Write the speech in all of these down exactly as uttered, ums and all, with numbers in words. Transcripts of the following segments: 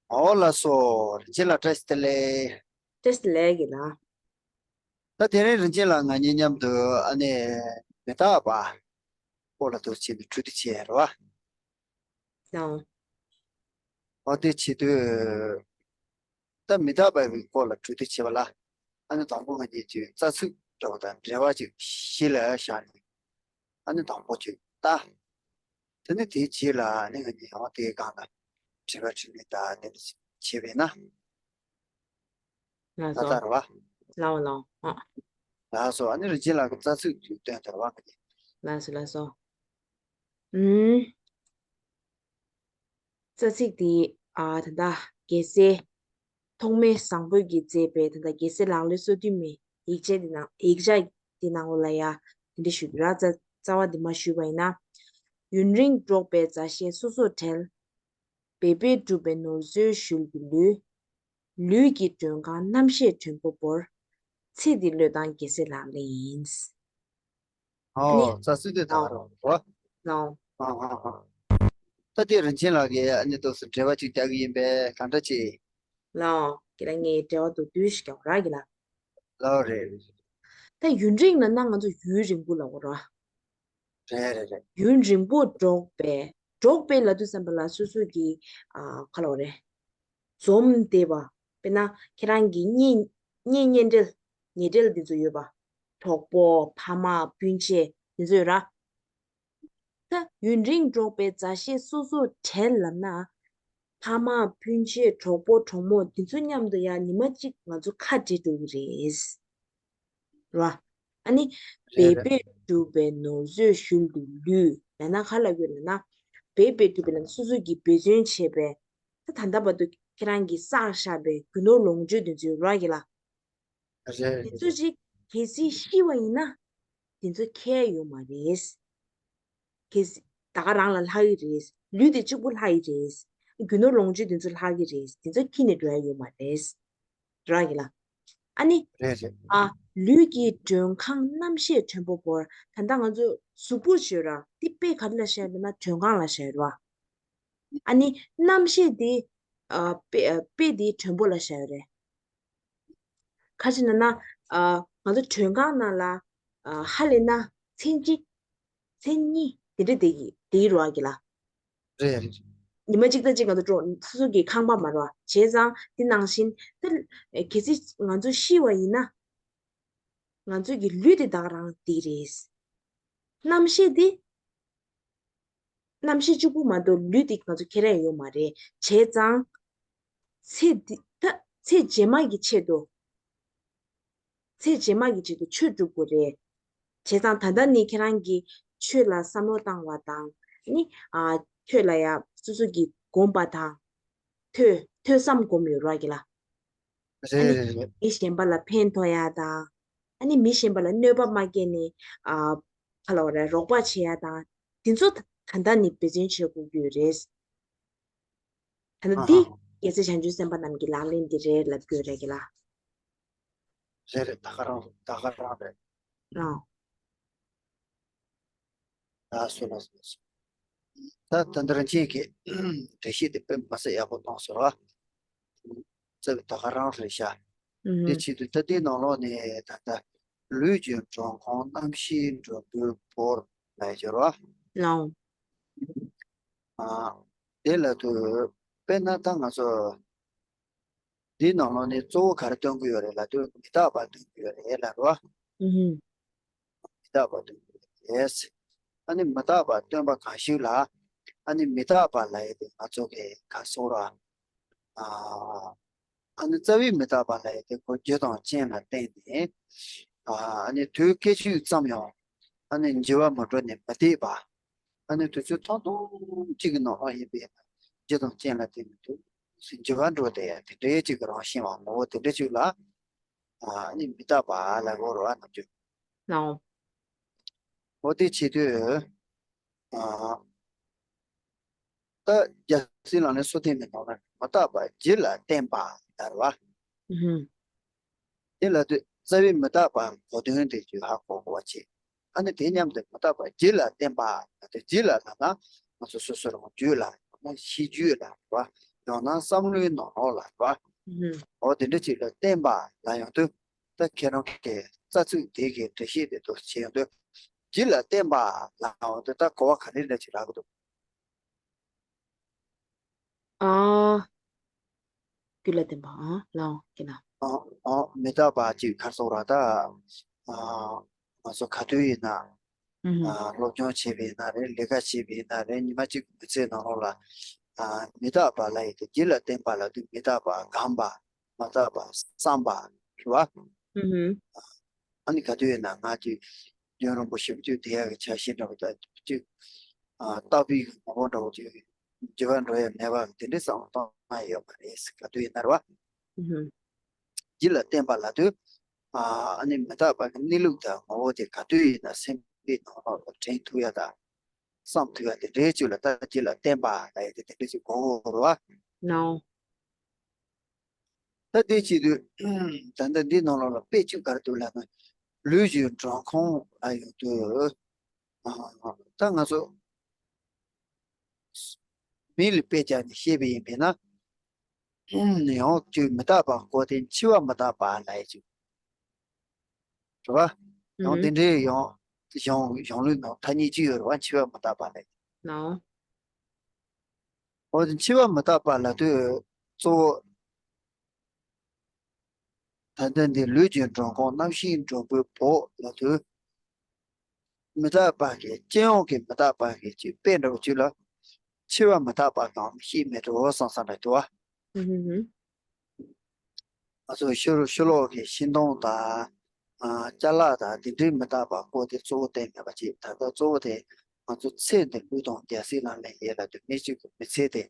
ཨོ་ལགས་སོ། རིན་ཆེན་ལགས་བཀྲ་ཤིས་བདེ་ལེགས། བཀྲ་ཤིས་བདེ་ལེགས་ཡིན་ལགས། ད་དེ་རིང་རིན་ཆེན་ལགས་ང་གཉིས་མཉམ་དུ་ཨ་ནི་མི་རྟག་པ་སྐོར་ལ་འདུག་བྱས་ནས་གྲོས་བསྡུར་བྱས་རེད་བ། ལགས། ཨོ་དེ་བྱེད་དུས། ད་མི་རྟག་པའི་སྐོར་ལ་གྲོས་བསྡུར་བྱེད་པ་ལ། ཨ་ནི་དང་པོ་ང་གཉིས་ཀྱིས་རྩ་ཚིག་འདྲ་བོ་དང་འགྲེལ་པ་ཅིག་གཞི་ལ་བཞག་ནས། ཨ་ནི་དང་པོ་ཅིག་ལྟ། དེ་ནི་དེའི་རྗེས་ལ་ཨ་ནི་ང་གཉིས་ཡང་དེའི་སྒང་ལ་དྲི་བ་དྲི་མི་ལྟ་དེ་འདྲ་བྱེད་པས་ན། ལགས་ད་སོ། ལྟ་ར་བ། ལའོ་ལའོ། ཨ། ལགས་སོ། ཨ་ནི་རིན་ཆེན་ལགས་ཀྱི་རྩ་ཚིག་དུ་བཏོན་དར་བ་ང་གཉིས། ལགས་སོ་ལགས་སོ། ཨུམ། རྩ་ཚིག་འདི། ཨ། ད་ལྟ་རྒྱལ་སྲས་ཐོགས་མེད་བཟང་པོ་གིས་མཛད་པའི་ད་ལྟ་རྒྱལ་སྲས་ལག་ལེན་སོ་བདུན་མའི་ཡིག་ཆ་འདི་ནང་ཡིག་ཆ་འདི་ནང་ལོགས་ལ་ཡ་དེ་འདྲ་ཞུ་གི་ར། རྩ་རྩ་བ་འདི་མ་ཞུས་པ་ཡིན་ན། ཡུན་རིང་འགྲོགས་པའི་མཛའ་བཤེས་སོ་སོར་བྲལ། འབད་པས་བསྒྲུབས་པའི་ནོར་འཛོལ་ཤུལ་གྱི་ལུས། ལུས་ཀྱི་མགྲོན་ཁང་རྣམ་ཤེས་མགྲོན་པོ་བོར། ཚེ་འདི་བློས་བཏང་རྒྱལ་སྲས་ལག་ལེན་ཡིན། ཨ་ནི། ཨོ་རྩ་ཚིག་དེ་ད་ཨོ། རང་རོ། ལའོ། ཨ་ཨ་ཨ། ད་དེ་རིན་ཆེན་ལགས་ཀྱིས་ཨ་ནི་ཏོག་ཙམ་འགྲེལ་པ་ཅིག་རྒྱག་གི་ཡིན་པས་གང་འདྲ་ཅིག་ལའོ། ཁྱེད་རང་ངས་འགྲེལ་པ་མདོར་བསྡུས་ཤིག་རྒྱག་ར་གི་ལ། ལའོ་རེད། ད་ཡུན་རིང་ལབ་ན་ང་ཚོ་ཡུན་རིང་པོ་ལབ་དགོས་ར། རེད་རེད་རེད། ཡུན་རིང་པོ་འགྲོགས་པའི། འགྲོགས་པའི་ལབ་དུས་ཙམ་པ་ལ་སོ་སོ་གི། ཨ། ག་ལབ་དགོས་རེད། འཛོམས་བསྡད་པ། དཔེར་ན་ཁྱེད་རང་གི་གཉེན་གཉེན་ཉེ་འབྲེལ་ཉེ་འབྲེལ་འདི་ཚོ་ཡོད་པ། གྲོགས་པོ་ཕ་མ་སྤུན་མཆེད་འདི་ཚོ་ཡོད་ར། ད་ཡུན་རིང་འགྲོགས་པའི་མཛའ་བཤེས་སོ་སོར་བྲལ་ལབ་ན། ཕ་མ་སྤུན་མཆེད་གྲོགས་པོ་གྲོགས་མོ་འདི་ཚོ་མཉམ་དུ་ཡང་ཉི་མ་གཅིག་ང་ཚོ་ཁ་བྲལ་འགྲོ་གི་རེད། རེད་བ། ཨ་ནི། རེད་འབད་རེད། པས་བསྒྲུབས་པའི་ནོར་འཛོལ་ཤུལ་དུ་ལུས་ལབ་ན་ག་ལབ་ཡོད་ལབ་ན། འབད་པས་བསྒྲུབས་པའི་ལབ་ན་སོ་སོ་གིས་འབད་བརྩོན་བྱས་པའི། ད་ད་ལྟ་བར་དུ་ཁྱེད་རང་གིས་བསགས་བཞག་པའི་རྒྱུ་ནོར་ལོངས་སྤྱོད་འདི་ཚོ་རེད་བ་གི་ལ། རེད་དེ་རེད་ཚོ་རེད། ཅིག་གལ་སྲིད་ཤི་བ་ཡིན་ན། དེ་ཚོ་ཁྱེར་ཡོད་མ་རེད། གལ་སྲིད་ད་ག་རང་ལ་ལྷག་གི་རེད། ལུས་དེ་གཅིག་པུ་ལྷག་གི་རེད། རྒྱུ་ནོར་ལོངས་སྤྱོད་དེ་ཚོ་ལྷག་གི་རེད། དེ་ཚོ་ཁྱེར་ནས་འགྲོ་ཡ་ཡོད་མ་རེད། རེད་བ་གི་ལ། ཨ་ནི། རེད་རེད། ཨ། ལུས་ཀྱི་མགྲོན་ཁང་རྣམ་ཤེས་མགྲོན་པོ་བོར། ད་ལྟ་ང་ཚོ་གཟུགས་པོ་ཞིག་ཡོད་ར། དེ་དཔེ་ག་རེ་ལ་བཞག་ཡོད་ན་མགྲོན་ཁང་ལ་བཞག་ཡོད་ར། ཨ་ནི་རྣམ་ཤེས་དེ། ཨ། དཔེ་ཨ། དཔེ་དེ་མགྲོན་པོ་ལ་བཞག་ཡོད་རེད། ཁ་ཅིག་ན་ན། ཨ། ང་ཚོ་མགྲོན་ཁང་ནང་ལ། ཨ། ཧ་ལས་ན་མཚན་གཅིག་མཚན་གཉིས་དེ་འདྲ་བསྡད་ཀྱི་བསྡད་ཀྱི་རེད་བ་གི་ལ། རེད་རེད། ཉི་མ་གཅིག་དང་གཅིག་ང་ཚོ་འགྲོ་སོ་སོ་གི་ཁང་པ་མ་རེད་བ། བྱས་ཙང་དེ་ནང་བཞིན་ད་གལ་སྲིད་ང་ཚོ་ཤི་བ་ཡིན་ན། ང་ཚོ་གི་ལུས་དེ་ད་ག་རང་དེ་རེད། རྣམ་ཤེས་དེ། རྣམ་ཤེས་གཅིག་པུ་མ་གཏོགས་ལུས་དེ་ང་ཚོ་ཁྱེར་ཡ་ཡོད་མ་རེད། བྱས་ཙང་། ཚེ་འདི་ད་ཚེ་རྗེས་མ་གི་ཆེད་དུ། ཚེ་རྗེས་མ་གི་ཆེད་དུ་ཆོས་སྒྲུབ་དགོས་རེད། བྱས་ཙང་ད་ལྟ་ནི་ཁྱེད་རང་གིས་ཆོས་ལ་བསམ་བློ་བཏང་བ་དང་ནི། ཨ། ཆོས་ལ་ཡ་སོ་སོ་གིས་སྒོམ་པ་དང་། ཐོས་ཐོས་བསམ་སྒོམ་ཡོད་ར་གི་ལ། ཨ་ནི་རེད་རེད་རེད། མི་གཞན་པ་ལ་ཕན་ཐོགས་ཡ་དང་། ཨ་ནི་མི་གཞན་པ་ལ་གནོད་པ་མ་བསྐྱལ་ནས། ཨ། ག་ལབ་དགོས་རེད། རོགས་པ་བྱེད་ཡ་དང་། དེ་ཚོ་ད་ལྟ་ནི་འབད་བརྩོན་བྱེད་དགོས་ཀྱི་ཡོད་རེད། ད་ལྟ་འདི་ཨ་ཧ། རྒྱལ་སྲས་བྱང་ཆུབ་སེམས་དཔའ་རྣམས་ཀྱི་ལག་ལེན་འདི་རེད་ལབ་ཀྱི་ཡོད་རེད་གི་ལ། རེད་རེད། ད་ག་རང་ད་ག་རང་རེད། ཨ། ལགས་སོ་ལགས་སོ། ད་ད་ལྟ་རིན་ཆེན་གྱིས་འགྲེལ་བཤད་དེ་དཔེ་མ་ཟད་ཡག་པོ་གནང་སོང་ར། རྩ་བའི་ད་ག་རང་རེད་ཤག་ཨུ་དེ་ཧུ། བྱེད་དུས་ད་ལྟའི་ནང་ལོགས་ནས་ད་ལྟ་ལུས་ཀྱི་མགྲོན་ཁང་རྣམ་ཤེས་མགྲོན་པོ་བོར་ལབ་ཡོད་ར། ལའོ། ཨ། དེ་ལབ་དུས་དཔེར་ན་ད་ང་ཚོ་འདིའི་ནང་ལོགས་ནས་གཙོ་བོ་ག་རེ་སྟོན་གྱི་ཡོད་རེད་ལབ་དུས་མི་རྟག་པ་སྟོན་གྱི་ཡོད་རེད་ལབ་ར། ཨུ་ཧུ། མི་རྟག་པ་སྟོན་གྱི་ཡོད་རེད། ཨ་ནི་མི་རྟག་པ་སྟོན་པ་གང་ཞིག་ལ། ཨ་ནི་མི་རྟག་པ་ལབ་ཡས་དེ་ང་ཚོ་གི་ག་སོང་ར། ཨ། ཨ་ནི་རྩ་བའི་མི་རྟག་པ་ལབ་ཡས་དེ་ཁོ་རྒྱུ་དང་རྐྱེན་ལ་བརྟེན་ནས། ཨ་ནི་དུས་སྐད་ཅིག་ཙམ་ཡང་། ཨ་ནི་འགྱུར་བ་མ་འགྲོ་ནས་མ་བསྡད་པ། ཨ་ནི་དུས་ཚོད་ཐུང་ཐུང་གཅིག་གི་ནང་ལ་ཡིན་པའི་རྒྱུ་དང་རྐྱེན་ལ་བརྟེན་ནས་དུས་འགྱུར་བ་འགྲོ་བསྡད་ཡ་དེ་འདྲའི་གཅིག་གི་རང་བཞིན་པ་ངོ་བོ་དེ་འདྲ་གཅིག་ལ། ཨ་ནི་མི་རྟག་པ་ལབ་དགོས་རེད་བ་ནམ་རྒྱུན། ལའོ། འོ་དེ་བྱེད་དུས། ཨ། ད་རྒྱལ་སྲས་ལག་ལེན་སོ་བདུན་མའི་ནང་ན་མི་རྟག་པ་རྒྱུད་ལ་བརྟེན་པ་ལབ་རེད་བ། ཨུ་ཧུ། དེ་ལབ་དུས་རྩ་བའི་མི་རྟག་པ་གོ་དོན་དེ་ཚོ་ཧ་གོ་དགོས་པ་བྱེད། ཨ་ནི་དེ་མཉམ་དུ་མི་རྟག་པ་རྒྱུད་ལ་བརྟེན་པ་ལབ་དུས་རྒྱུད་ལ་ལབ་ན་ང་ཚོ་སོ་སོ་རང་རྒྱུད་ལ་ཡང་ན་ཤེས་རྒྱུད་ལ་རེད་བ། ཡང་ན་བསམ་བློའི་ནང་ལོགས་ལ་རེད་བ། ཨུ་ཧུམ། འོ་དེ་འདྲ་ཅིག་ལ་བརྟེན་པ་ལབ་ཡོང་དུས། ད་ཁྱེད་རང་གི་རྩ་ཚིག་དེ་གི་འགྲེལ་བཤད་དེ་ཚོ་བྱེད་ཡོང་དུས། རྒྱུད་ལ་བརྟེན་པ་ལབ་ཡོང་དུས་ད་གོ་བ་ག་རེ་འདྲ་ཅིག་རག་གི་འདུག་ཨ། རྒྱུད་ལ་བརྟེན་པ། ཨ། ལའོ་ཀྱེ་ན། ཨ། ཨ། མི་རྟག་པ་ཅིག་ག་རེ་ཟེར་དགོས་རེད་ད། ཨ། ང་ཚོ་ག་དུས་ཡིན་ན། ཨུ་ཧུམ། ཨ། སློབ་སྦྱོང་བྱེད་པ་ཡིན་ན་རེད། ལས་ཀ་བྱེད་པ་ཡིན་ན་རེད། ཉི་མ་གཅིག་མི་ཚེའི་ནང་ལོགས་ལ། ཨ། མི་རྟག་པ་ལབ་ཡས་དེ་རྒྱུད་ལ་བརྟེན་པ་ལབ་དུས་མི་རྟག་པ། སྒོམ་པ། མ་དག་པ། བསམ་པ་རེད་བ། ཨུ་ཧུམ། ཨ་ནི་ག་དུས་ཡིན་ན་ང་ཅིག་ཡུན་རིང་པོ་ཞེ་པོ་ཅིག་བསྡད་ཡག་གི་འཆར་གཞི་འདྲ་པོ་དང་ཅིག་ཨ། རྟག་པའི་ངོ་བོ་འདྲ་པོ་ཅིག་འགྱུར་བ་འགྲོ་ཡ་མེད་པ་དེ་འདྲའི་བསམ་བློ་གཏོང་ཡ་ཡོད་མ་རེད། ག་དུས་ཡིན་ན་རེད་བ། ཨུ་ཧུམ། རྒྱུད་ལ་བརྟེན་པ་ལབ་དུས། ཨ། ཨ་ནི་མི་རྟག་པ་གི་གནས་ལུགས་དང་ངོ་བོ་དེ་ག་དུས་ཡིན་ན་སེམས་པའི་ནང་ལོགས་ལ་དྲན་ཐུབ་ཡ་དང་། བསམ་ཐུབ་ཡ་དེ་འདྲའི་ཅིག་ལ་ད་རྒྱུད་ལ་བརྟེན་པ་ལབ་ཡ་དེ་དེ་འདྲའི་ཅིག་གོ་དགོས་རེད་བ། ནའོ། ད་དེ་བྱེད་དུས། ད་ལྟ་འདི་ནང་ལོགས་ལ་དཔེ་གཅིག་ག་རེ་འདུག་ལབ་ན། ལུས་ཀྱི་འགྲོ་ཁུངས་ལབ་ཡོང་དུས། ཨ། ད་ང་ཚོ་མིང་ལ་དཔེ་བརྒྱབ་ནས་བཤད་པ་ཡིན་པས་ན། ཡང་ཅིག་མི་རྟག་པ་སྐོར་དེ་འཆི་བ་མི་རྟག་པ་ལབ་ཡས་ཅིག་རེད་བ། ཡང་ཨུ་དེ་འདྲའི་ཡང་གཞུང་གཞུང་ལུགས་ནང་ཐ་སྙད་ཅིག་ཡོད་རེད་བ། འཆི་བ་མི་རྟག་པ་ལབ་ཡས། ནའོ། འོ་དེ་འཆི་བ་མི་རྟག་པ་ལབ་དུས་གཙོ་བོ། ད་ལྟ་འདི་ལུས་ཀྱི་འགྲོ་ཁུངས་རྣམ་ཤེས་འགྲོ་པོའི་བོགས་ལབ་དུས། མི་རྟག་པ་གི་སྤྱི་ཡོངས་ཀྱི་མི་རྟག་པ་གི་ཅིག་དཔེ་འདྲ་པོ་ཅིག་ལ། འཆི་བ་མི་རྟག་པ་གང་ཤེས་མེད་འགྲོ་བསམ་བསམ་འདྲ་འདུག་བ། ཧུམ་ཧུམ་ཧུམ། ང་ཚོ་ཕྱི་ཕྱི་ལོགས་ཀྱི་ཤིང་སྡོང་དང་། ཨ། ཅ་ལག་དང་དེ་འདྲའི་མི་རྟག་པ་སྐོར་དེ་གཙོ་བོ་བསྟན་མེད་པ་ཅིག་ད་ལྟ་གཙོ་བོ་དེ་ང་ཚོ་ཚེ་འདི་ལུས་དང་རྒྱལ་སྲིད་ལ་ལེན་ཡས་ལབ་དུས་མི་གཅིག་གི་མི་ཚེ་དེ།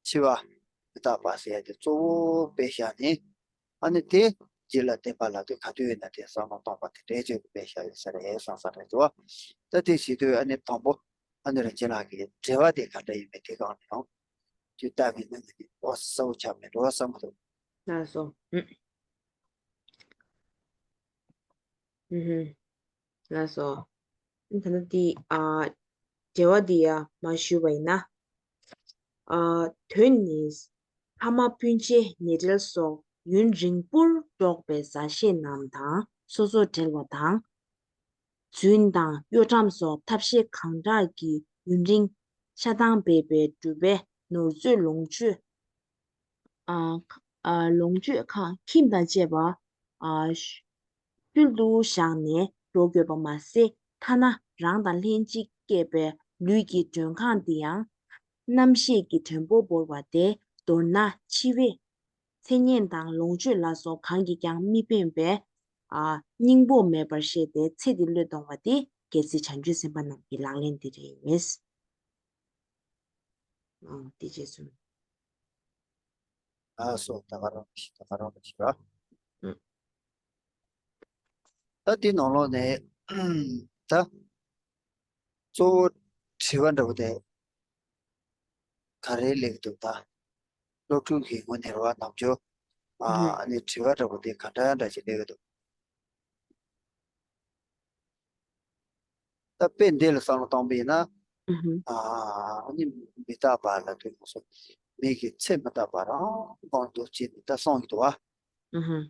འཆི་བ་མི་རྟག་པ་ཟེར་ཡ་དེ་གཙོ་བོ་དཔེ་བཞག་ནས། ཨ་ནི་དེ་རྒྱུད་ལ་བརྟེན་པ་ལབ་དུས་ག་དུས་ཡིན་ན་དེ་བསམ་བློ་གཏོང་པ་དེ་འདྲའི་ཅིག་དཔེ་བཞག་ཡོད་ས་རེད་བསམ་ས་རེད་འདུག་བ། ད་དེ་བྱེད་དུས་ཨ་ནི་དང་པོ། ཨ་ནི་རིན་ཆེན་ལགས་ཀྱི་འགྲེལ་པ་དེ་ག་འདྲ་ཡིན་མིན་དེ་སྒང་ནས་ཡང་ཅིག་བལྟ་བས་ན་ང་ནི་ཨོ་གསལ་པོ་ཆགས་མེད་འགྲོ་བསམ་གྱི་འདུག་ལགས་སོ། ཨུ། ཨུ་ཧུམ། ལགས་སོ། ད་ལྟ་འདི། ཨ། འགྲེལ་པ་འདི་ཡང་མར་ཞུས་པ་ཡིན་ན། ཨ། དོན་ནི། ལྷ་མ་སྤུན་མཆེད་ཉེ་འབྲེལ་སོགས་ཡུན་རིང་པོར་འགྲོགས་པའི་མཛའ་བཤེས་རྣམས་དང་སོ་སོར་འབྲེལ་བ་དང་། རྫུན་དང་གཡོ་ཁྲམ་སོགས་ཐབས་ཤེས་གང་དྲག་གིས་ཡུན་རིང་ཆགས་སྡང་འབད་པའི་གྲུབ་པའི་ནོར་རྫས་ལོངས་སྤྱོད། ཨ། ཨ། ལོངས་སྤྱོད་ཁག་ཁྱིམ་དང་བཅས་པ། ཨ། ཤུལ་དུ་བཞག་ནས་འགྲོ་དགོས་པ་མ་ཟད། ཐ་ན་རང་དང་ལྷན་ཅིག་སྐྱེས་པའི་ལུས་ཀྱི་མགྲོན་ཁང་འདི་ཡང་རྣམ་ཤེས་ཀྱི་བྲན་པོ་བོར་བ་སྟེ། མདོར་ན་འཆི་བའི་མཚན་ཉིད་དང་ལོངས་སྤྱོད་ལ་སོགས་གང་གིས་ཀྱང་མི་ཕན་པའི། ཨ། སྙིང་པོ་མེད་པར་ཤེས་ཏེ་ཚེ་འདི་བློས་གཏོང་བ་དེ་རྒྱལ་སྲས་བྱང་ཆུབ་སེམས་དཔའ་རྣམས་ཀྱི་ལག་ལེན་འདི་རེད། ཨ། དེ་རྗེས་སུ། ལགས་སོ། ད་ག་རང་ཞིག་ད་ག་རང་ཞིག་ར། ཨུ། ད་འདི་ནང་ལོགས་ནས་ད་གཙོ་བོ་དྲི་བ་འདྲ་པོ་དེ་ག་རེ་སླེབས་འདུག་ད་སློབ་ཕྲུག་གི་ངོས་ནས་རེད་བ། ནམ་རྒྱུན། ཨ། ཨུ་ཧུ། ཨ་ནི་དྲི་བ་འདྲ་པོ་དེ་ག་འདྲ་འདྲ་ཞིག་སླེབས་འདུག་ད་དཔེ་འདི་ལ་བསམ་བློ་བཏང་པ་ཡིན་ན། ཨུ་ཧུ། ཨ། ཨ་ནི་མི་རྟག་པ་ལབ་དུས་ང་ཚོ་མི་གི་ཚེ་མི་རྟག་པ་རང་དབང་དུ་བྱས་ནས་ད་གསུངས་ཡོད་དོ། ཨུ་ཧུ།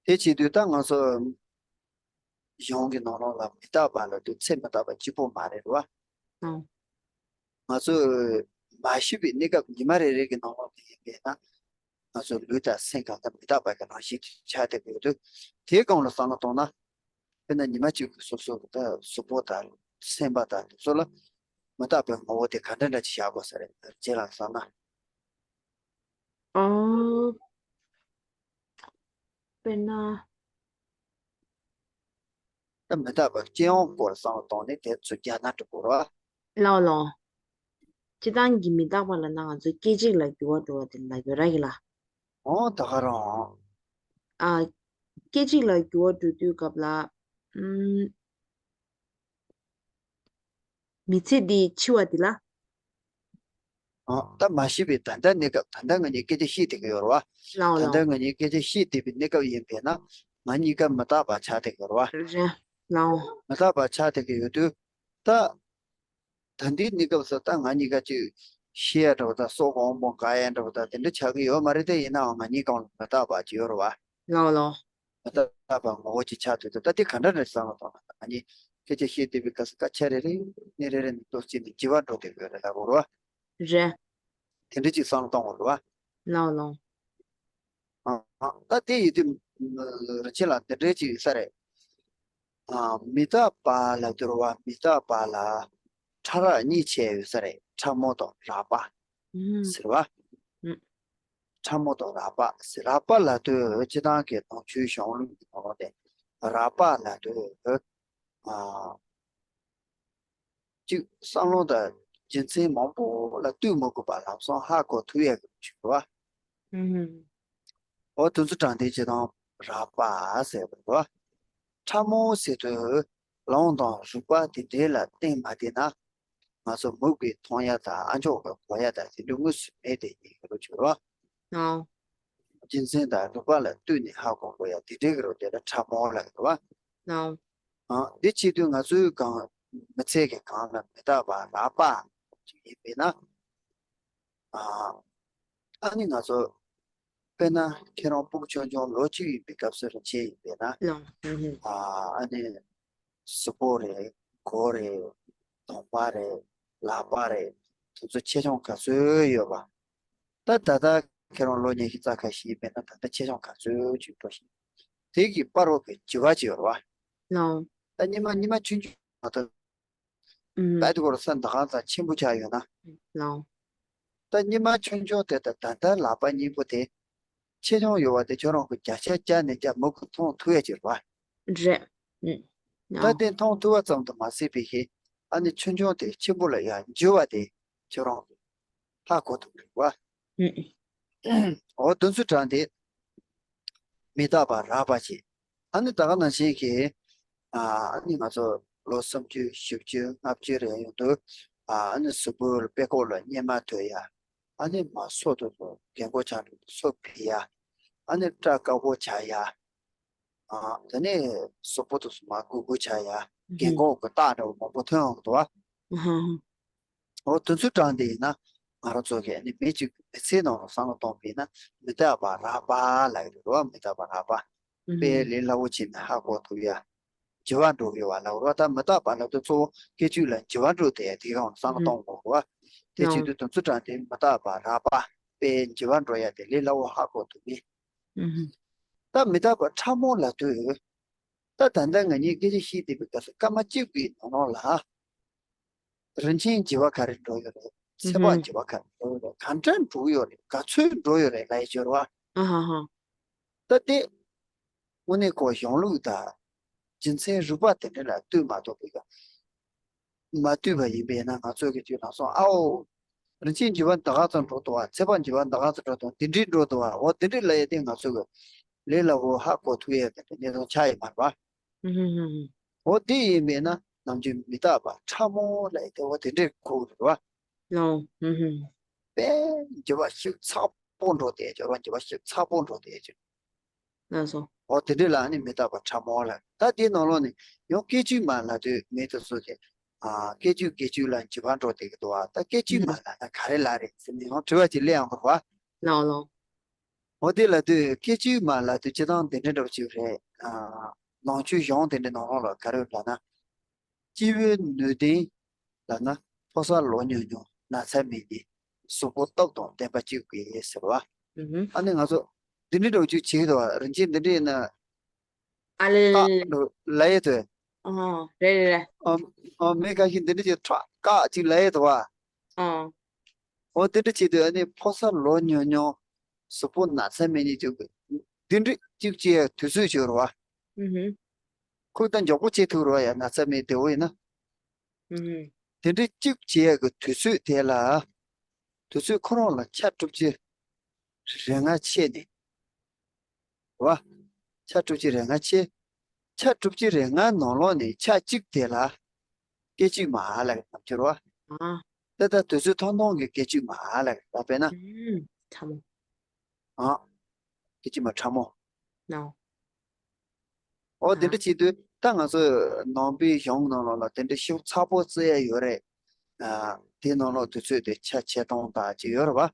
དེ་བྱེད་དུས་ད་ང་ཚོ་གཞུང་གི་ནང་ལོགས་ལ་མི་རྟག་པ་ལབ་དུས་ཚེ་མི་རྟག་པ་གཅིག་པོ་མ་རེད་བ། ཨང་། ང་ཚོ་མ་ཤི་བའི་གནས་སྐབས་ཉི་མ་རེ་རེ་གི་ནང་ལོགས་ལ་ཡིན་པས་ན། ང་ཚོ་ལུས་དང་སེམས་གང་ག་མི་རྟག་པ་གི་རང་བཞིན་དུ་ཆགས་བསྡད་ཀྱི་ཡོད་དུས། དེའི་སྒང་ལ་བསམ་བློ་གཏོང་ན། དཔེར་ན་ཉི་མ་གཅིག་གི་སོ་སོ་གི་ད་གཟུགས་པོ་དང་སེམས་པ་དང་དེ་ཚོ་ལ་མི་རྟག་པའི་ངོ་བོ་དེ་ག་འདྲ་འདྲ་ཅིག་བཞག་དགོས་ས་རེད། རྗེས་ལ་བསམ་ན། ཨང་། དཔེར་ན། ད་མི་རྟག་པ་སྤྱི་ཡོངས་སྐོར་བསམ་བློ་གཏོང་ནས་དེ་ཚོ་རྒྱག་ན་འགྲིག་གོ་ར། ལའོ་ལའོ། སྤྱི་བཏང་གི་མི་རྟག་པ་ལབ་ན་ང་ཚོ་སྐད་ཅིག་ལ་འགྱུར་བ་འགྲོ་བ་དེ་ལ་འགྱུར་ར་གི་ལ། ཨོ་ད་ག་རང་། ཨ། སྐད་ཅིག་ལ་འགྱུར་བ་འགྲོ་དུས་སྐབས་ལ། ཨུམ། མི་ཚེ་འདི་འཆི་བ་འདི་ལ། ཨ། ད་མ་ཤི་བའི་ད་ལྟ་གནས་སྐབས་ད་ལྟ་ང་གཉིས་སྐད་ཆ་བཤད་བསྡད་ཀྱི་ཡོད་རེད་བ། ལའོ་ད་ལྟ་ལའོ། ང་གཉིས་སྐད་ཆ་བཤད་བསྡད་པའི་གནས་སྐབས་ཡིན་པས་ན། ང་གཉིས་ཀ་མི་རྟག་པ་ཆགས་བསྡད་ཀྱི་ཡོད་རེད་བ། རེད། ལའོ། མི་རྟག་པ་ཆགས་བསྡད་ཀྱི་ཡོད་དུས། ད། ད་ལྟའི་གནས་སྐབས་སུ་ད་ང་གཉིས་ཀ་ཅིག་ ཤི་ཡ་འདྲ་བོ་དང་སྲོག་གི་དབང་པོ་འགག་ཡ་འདྲ་བོ་དང་དེ་འདྲ་ཆགས་ཀྱི་ཡོད་མ་རེད། དེ་ཡིན་ནའང་ང་གཉིས་སྒང་ལ་མི་རྟག་པ་ཅིག་ཡོད་རེད་བ། ལའོ་ལའོ། མི་རྟག་པ་ངོ་བོ་ཅིག་ཆགས་དུས་ད་ལྟ་དེ་ག་འདྲ་རེད་བསམ་བློ་གཏོང་ན། ང་གཉིས་སྐད་ཆ་བཤད་བསྡད་པའི་སྐབས་སུ་སྐད་ཆ་རེ་རེ་ནས་རེ་རེ་ནས་ཏོག་ཙམ་ནས་འགྱུར་བ་འགྲོ་བསྡད་ཡོད་རེད་ལབ་དགོས་རེད་བ། རེད། དེ་འདྲ་ཅིག་བསམ་བློ་གཏོང་དགོས་རེད་བ། ལའོ་ལའོ། ཨ། ད་དེ་ཡིན་དུས་རིན་ཆེན་ལགས་འདི་འདྲའི་ཅིག་ཡོད་ས་རེད། ཨ། མི་རྟག་པ་ལབ་དུས་རེད་བ། མི་རྟག་པ་ལ་ཕྲ་རགས་གཉིས་ཕྱེ་ཡོད་ས་རེད། ཕྲ་མོ་དང་རགས་པ་ཟེར་བ། ཕྲ་མོ་དང་རགས་པ་ཟེར། རགས་པ་ལབ་དུས་སྤྱིར་བཏང་གི་ནང་ཆོས་གཞུང་ལུགས་ཀྱི་ནང་ལོགས་དེ་རགས་པ་ལབ་དུས། ཨ། གཅིག་བསམ་བློ་དང་རྒྱུ་མཚན་མང་པོ་ལ་ལྟོས་མ་དགོས་པར་ལམ་སང་ཧ་གོ་ཐུབ་ཡས་ཀྱི་ཆོས་པ། ཨུམ། འོ་དེ་ཚོ་དྲང་བདེན་བྱེད་སྟངས་རགས་པ་ཟེར་བ་རེད་བ། ཕྲ་མོ་ཟེར་དུས་ལམ་དང་རིགས་པ་དེ་འདྲའི་ལ་བརྟེན་མ་བསྡད་ན། ང་ཚོ་མིག་གིས་མཐོང་ཡ་དང་ཨ་མཆོག་གིས་གོ་ཡ་དང་དེ་འདྲ་དངོས་སུ་མེད་དེ་ཡིན་གྱི་རེད་ཆོས་པ། ཨོ། རྒྱུ་མཚན་དང་རིགས་པ་ལ་ལྟོས་ནས་ཧ་གོ་དགོས་ཡ་དེ་འདྲའི་གི་རེད། དེ་ལ་ཕྲ་མོ་ལབ་ཀྱི་རེད་བ། ཨོ། ཨ། འདི་བྱེད་དུས་ང་ཚོའི་སྒང་མི་ཚེ་གི་སྒང་ལ་མི་རྟག་པ་རགས་པ་ཅིག་ཡིན་པས་ན། ཨ། ཨ་ནི་ང་ཚོ་དཔེར་ན་ཁྱེད་རང་སྤུ་གུ་ཆུང་ཆུང་ལོ་གཅིག་ཡིན་པའི་སྐབས་སུ་རིན་ཆེན་ཡིན་པས་ན། ལོ། ཨ། ཨ་ནི་གཟུགས་པོ་རེད། མགོ་རེད། གདོང་པ་རེད། ལག་པ་རེད། དེ་ཚོ་ཆེ་ཆུང་ག་ཚོད་ཡོད་པ། ད་ད་ལྟ་ཁྱེད་རང་ལོ་ཉི་ཤུ་རྩ་ཁ་ཤས་ཡིན་པས་ན་ད་ལྟ་ཆེ་ཆུང་ག་ཚོད་ཅིག་འགྲོ་བཞིན། དེ་གི་བར་རོ་གི་འགྱུར་བ་ཅིག་ཡོད་རེད་བ། ལོ། ད་སྔོན་མ་སྔོན་མ་ཆུང་ཆུང་མ་གཏོགས། ཨུམ། ད་དེ་སྐོར་བསམ་ད་གང་ཙམ་ཆེན་པོ་ཆགས་ཡོད་ན། ལོ། ད་སྔོན་མ་ཆུང་ཆུང་དེ་དང་ད་ལྟ་ལག་པ་གཉིས་པོ་དེ་ཆེ་ཆུང་ཡོད་པ་དེ་ཁྱོད་རང་གི་བརྒྱ་ཆ་བརྒྱ་ནས་བརྒྱ་མུ་གུ་མཐོང་ཐུབ་ཡ་ཅིག་རེད་བ། རེད། ཨུམ། ད་ལོ། དེ་མཐོང་ཐུབ་པ་ཙམ་དུ་མ་ཟད་པའི་ཞིག་ཨ་ནི་ཆུང་ཆུང་དེ་ཆེན་པོ་ལ་ཡང་འགྱུར་བ་དེ་ཁྱོད་རང་ཧ་གོ་ཐུབ་རེད་བ། ཨུམ། འོ་དེ་ཚོ་དྲངས་ཏེ་མི་རྟག་པ་རགས་པ་ཞིག་ཨ་ནི་ད་ག་ནང་བཞིན་གྱི། ཨ་ནི་ང་ཚོ་ལོ་སུམ་ཅུ་བཞི་བཅུ་ལྔ་བཅུ་རེ་ཡོང་དུས། ཨ་ནི་གཟུགས་པོའི་དཔྲལ་ཁོག་ལ་གཉེར་མ་ཐུབ་ཡ། ཨ་ནི་མར་སོ་དེ་ཚོ་རྒན་གོག་ཆགས་འགྲོ་དུས་སོ་བུད་ཡ། ཨ་ནི་སྐྲ་དཀར་པོ་ཆགས་ཡ། ཨ། དེ་ནས་གཟུགས་པོ་དེ་ཚོ་མར་སྒུར་སྒུར་ཆགས་ཡ། རྒན་གོག་གི་རྟགས་འདྲ་བོ་མང་པོ་ཐོན་འོང་གི་འདུག་བ། ཧ་ཧ། འོ་དེ་ཚོ་དྲངས་ཏེ་ཡིན་ན། ང་རང་ཚོ་གིས་ནི་མི་གཅིག་མི་ཚེའི་ནང་ལ་བསམ་བློ་གཏོང་བ་ཡིན་ན་མི་རྟག་པ་རགས་པ་ལབ་ཀྱི་རེད་བ། མི་རྟག་པ་རགས་པ། དཔེ་ལས་སླ་བོ་བྱས་ནས་ཧ་གོ་ཐུབ་ཡ། འགྱུར་བ་འགྲོ་གི་ཡོད་པ་ལབ་རེད་བ། ད་མི་རྟག་པ་ལབ་དུས་གཙོ་བོ་སྐྱེ་བཅུག་ལ་འགྱུར་བ་འགྲོ་དེ་དེ་གང་བསམ་བློ་གཏོང་དགོས་རེད་བ། དེ་བྱེད་དུས་དེ་ཚོ་དྲངས་ཏེ་མི་རྟག་པ་རགས་པ། དཔེ་འགྱུར་བ་འགྲོ་ཡ་དེ་ལས་སླ་བོ་ཧ་གོ་ཐུབ་མེད། ད་མི་རྟག་པ་ཕྲ་མོ་ལབ་དུས། ད་ད་ལྟ་ང་གཉིས་སྐད་ཆ་བཤད་བསྡད་པའི་སྐབས་སུ་སྐར་མ་གཅིག་པའི་ནང་ལོགས་ལ། རིན་ཆེན་འགྱུར་བ་ག་རེ་འགྲོ་ཡོད་རེད། ཚེ་དཔག་འགྱུར་བ་ག་རེ་འགྲོ་ཡོད་རེད། ག་འདྲ་འགྲོ་ཡོད་རེད། ག་ཚོད་འགྲོ་ཡོད་རེད་ལབ་ཡ་ཅིག་ཡོད་རེད་བ། ད་དེ་དངོས་གནས་ཁོ་གཞུང་ལུགས་དང་རྒྱུ་མཚན་རིགས་པ་དེ་འདྲ་ལ་ལྟོས་མ་གཏོགས་པའི་ག་མ་ལྟོས་པ་ཡིན་པས་ན་ང་ཚོ་གི་དུས་ནང་སོང་ཨའོ། རིན་ཆེན་འགྱུར་བ་ད་ག་ཙམ་འགྲོ་འདུག་བ། ཚེ་དཔག་འགྱུར་བ་ད་ག་ཙམ་འགྲོ་འདུག་འདི་འདྲའི་འགྲོ་འདུག་བ། འོ་འདི་འདྲའི་ལབ་ཡ་དེ་ང་ཚོ་གི་ལས་སླ་བོ་ཧ་གོ་ཐུབ་ཡ་དེ་འདྲ་གནས་སྟངས་ཆགས་ཡོད་མ་རེད་བ། འོ་དེ་ཡིན་པས་ན་ནམ་རྒྱུན་མི་རྟག་པ་ཕྲ་མོ་ལབ་ཡ་དེ་འོ་དེ་འདྲའི་གོ་གི་རེད་བ། དཔེ་འགྱུར་བ་ཞིབ་ཚགས་པོ་འགྲོ་དེ་འགྱུར་བ་འགྱུར་བ་ཞིབ་ཚགས་པོ་འགྲོ་དེ་འགྱུར། ལགས་སོ། འོ་དེ་འདྲ་ལ་ནི་མི་རྟག་པ་ཕྲ་མོ་ལབ། ད་དེའི་ནང་ལོགས་ནས་ཡང་སྐད་ཅིག་མ་ལབ་དུས་མི་དེ་ཚོ་གིས། ཨ། སྐད་ཅིག་སྐད་ཅིག་ལ་འགྱུར་བ་འགྲོ་བསྡད་ཀྱི་འདུག་བ། ད་སྐད་ཅིག་མ་ལབ་ན་ག་རེ་ལབ་རེད་ཟེར་ནས་ཡང་དྲི་བ་ཅིག་སླེབས་ཡོང་གི་རེད་བ། ལགས་ལགས། འོ་དེ་ལབ་དུས་སྐད་ཅིག་མ་ལབ་དུས་སྤྱིར་བཏང་དེ་འདྲ་འདྲ་པོ་ཅིག་རེད། ཨ། ནང་ཆོས་གཞུང་དེ་འདྲའི་ནང་ལོགས་ལ་ག་རེ་ཡོད་ལབ་ན། སྐྱེས་བུ་ནུས་ལྡན་ལབ་ན་ཕོ་གསར་ལོ་ཉུང་ཉུང་ན་ཚ་མེད་ནི་གཟུགས་པོ་སྟོབས་དང་ལྡན་པ་གཅིག་དགོས་ཟེར་བ། ཨ་ནི་ང་ཚོ་འདི་འདྲའི་འདྲ་བོ་ཅིག་བྱེད་ཀྱི་འདུག་བ། རིན་ཆེན་འདི་འདྲ་ཡིན་ན། ཨ་ལེ་ལེ་ལེ། ལབ་ཡས་དེ། ཨོ། རེད་རེད་རེད། ཨོ། ཨོ། མི་ཁ་ཤས་འདི་འདྲ་ཅིག་ཁྲག་བཀག་ཅིག་ལབ་ཡས་དེ་བ། ཨོ། འོ་དེ་འདྲ་བྱེད་དུས་ཨ་ནི་ཕོ་གསར་ལོ་ཉུང་ཉུང་། གཟུགས་པོ་ན་ཚ་མེད་ནི་ཅིག་འདི་འདྲ་ཅིག་བྱེད་ཡས་དུས་ཚོད་ཅིག་ཡོད་རེད་བ། ཁོས་ད་མགྱོགས་པོ་བྱེད་ཐུབ་རེད་བ་ཡ། ན་ཚ་མེད་བདེ་བོ་ཡིན་ན། དེ་འདྲ་གཅིག་བྱེད་ཡག་གི་དུས་ཚོད་དེ་ལ། དུས་ཚོད་ཁོ་རང་ལ་ཆ་དྲུག་ཅུ་རེ་ལྔ་ཆད་ནས། བ། ཆ་དྲུག་ཅུ་རེ་ལྔ་ཆད། ཆ་དྲུག་ཅུ་རེ་ལྔ་ནང་ལོགས་ནས་ཆ་གཅིག་དེ་ལ། སྐད་ཅིག་མ་ལབ་ཀྱི་རྣམ་འགྱུར་བ། ཨ། ད་ལྟ་དུས་ཚོད་ཐུང་ཐུང་གི་སྐད་ཅིག་མ་ལབ་ཀྱི་ད་དཔེར་ན། ཨུམ། ཕྲ་མོ། ཨ། སྐད་ཅིག་མ་ཕྲ་མོ། ནའོ། ཨོ། དེ་འདྲ་བྱེད་དུས་ད་ང་ཚོ་ནང་པའི་གཞུང་ནང་ལོགས་ལ་དེ་འདྲ་ཤུགས་ཚ་པོ་བརྩི་ཡ་ཡོད་རེད། དེའི་ནང་ལོགས་དུས་ཚོད་དེ་ཆ་ཆེ་མཐོང་དང་ཅིག་ཡོད་རེད་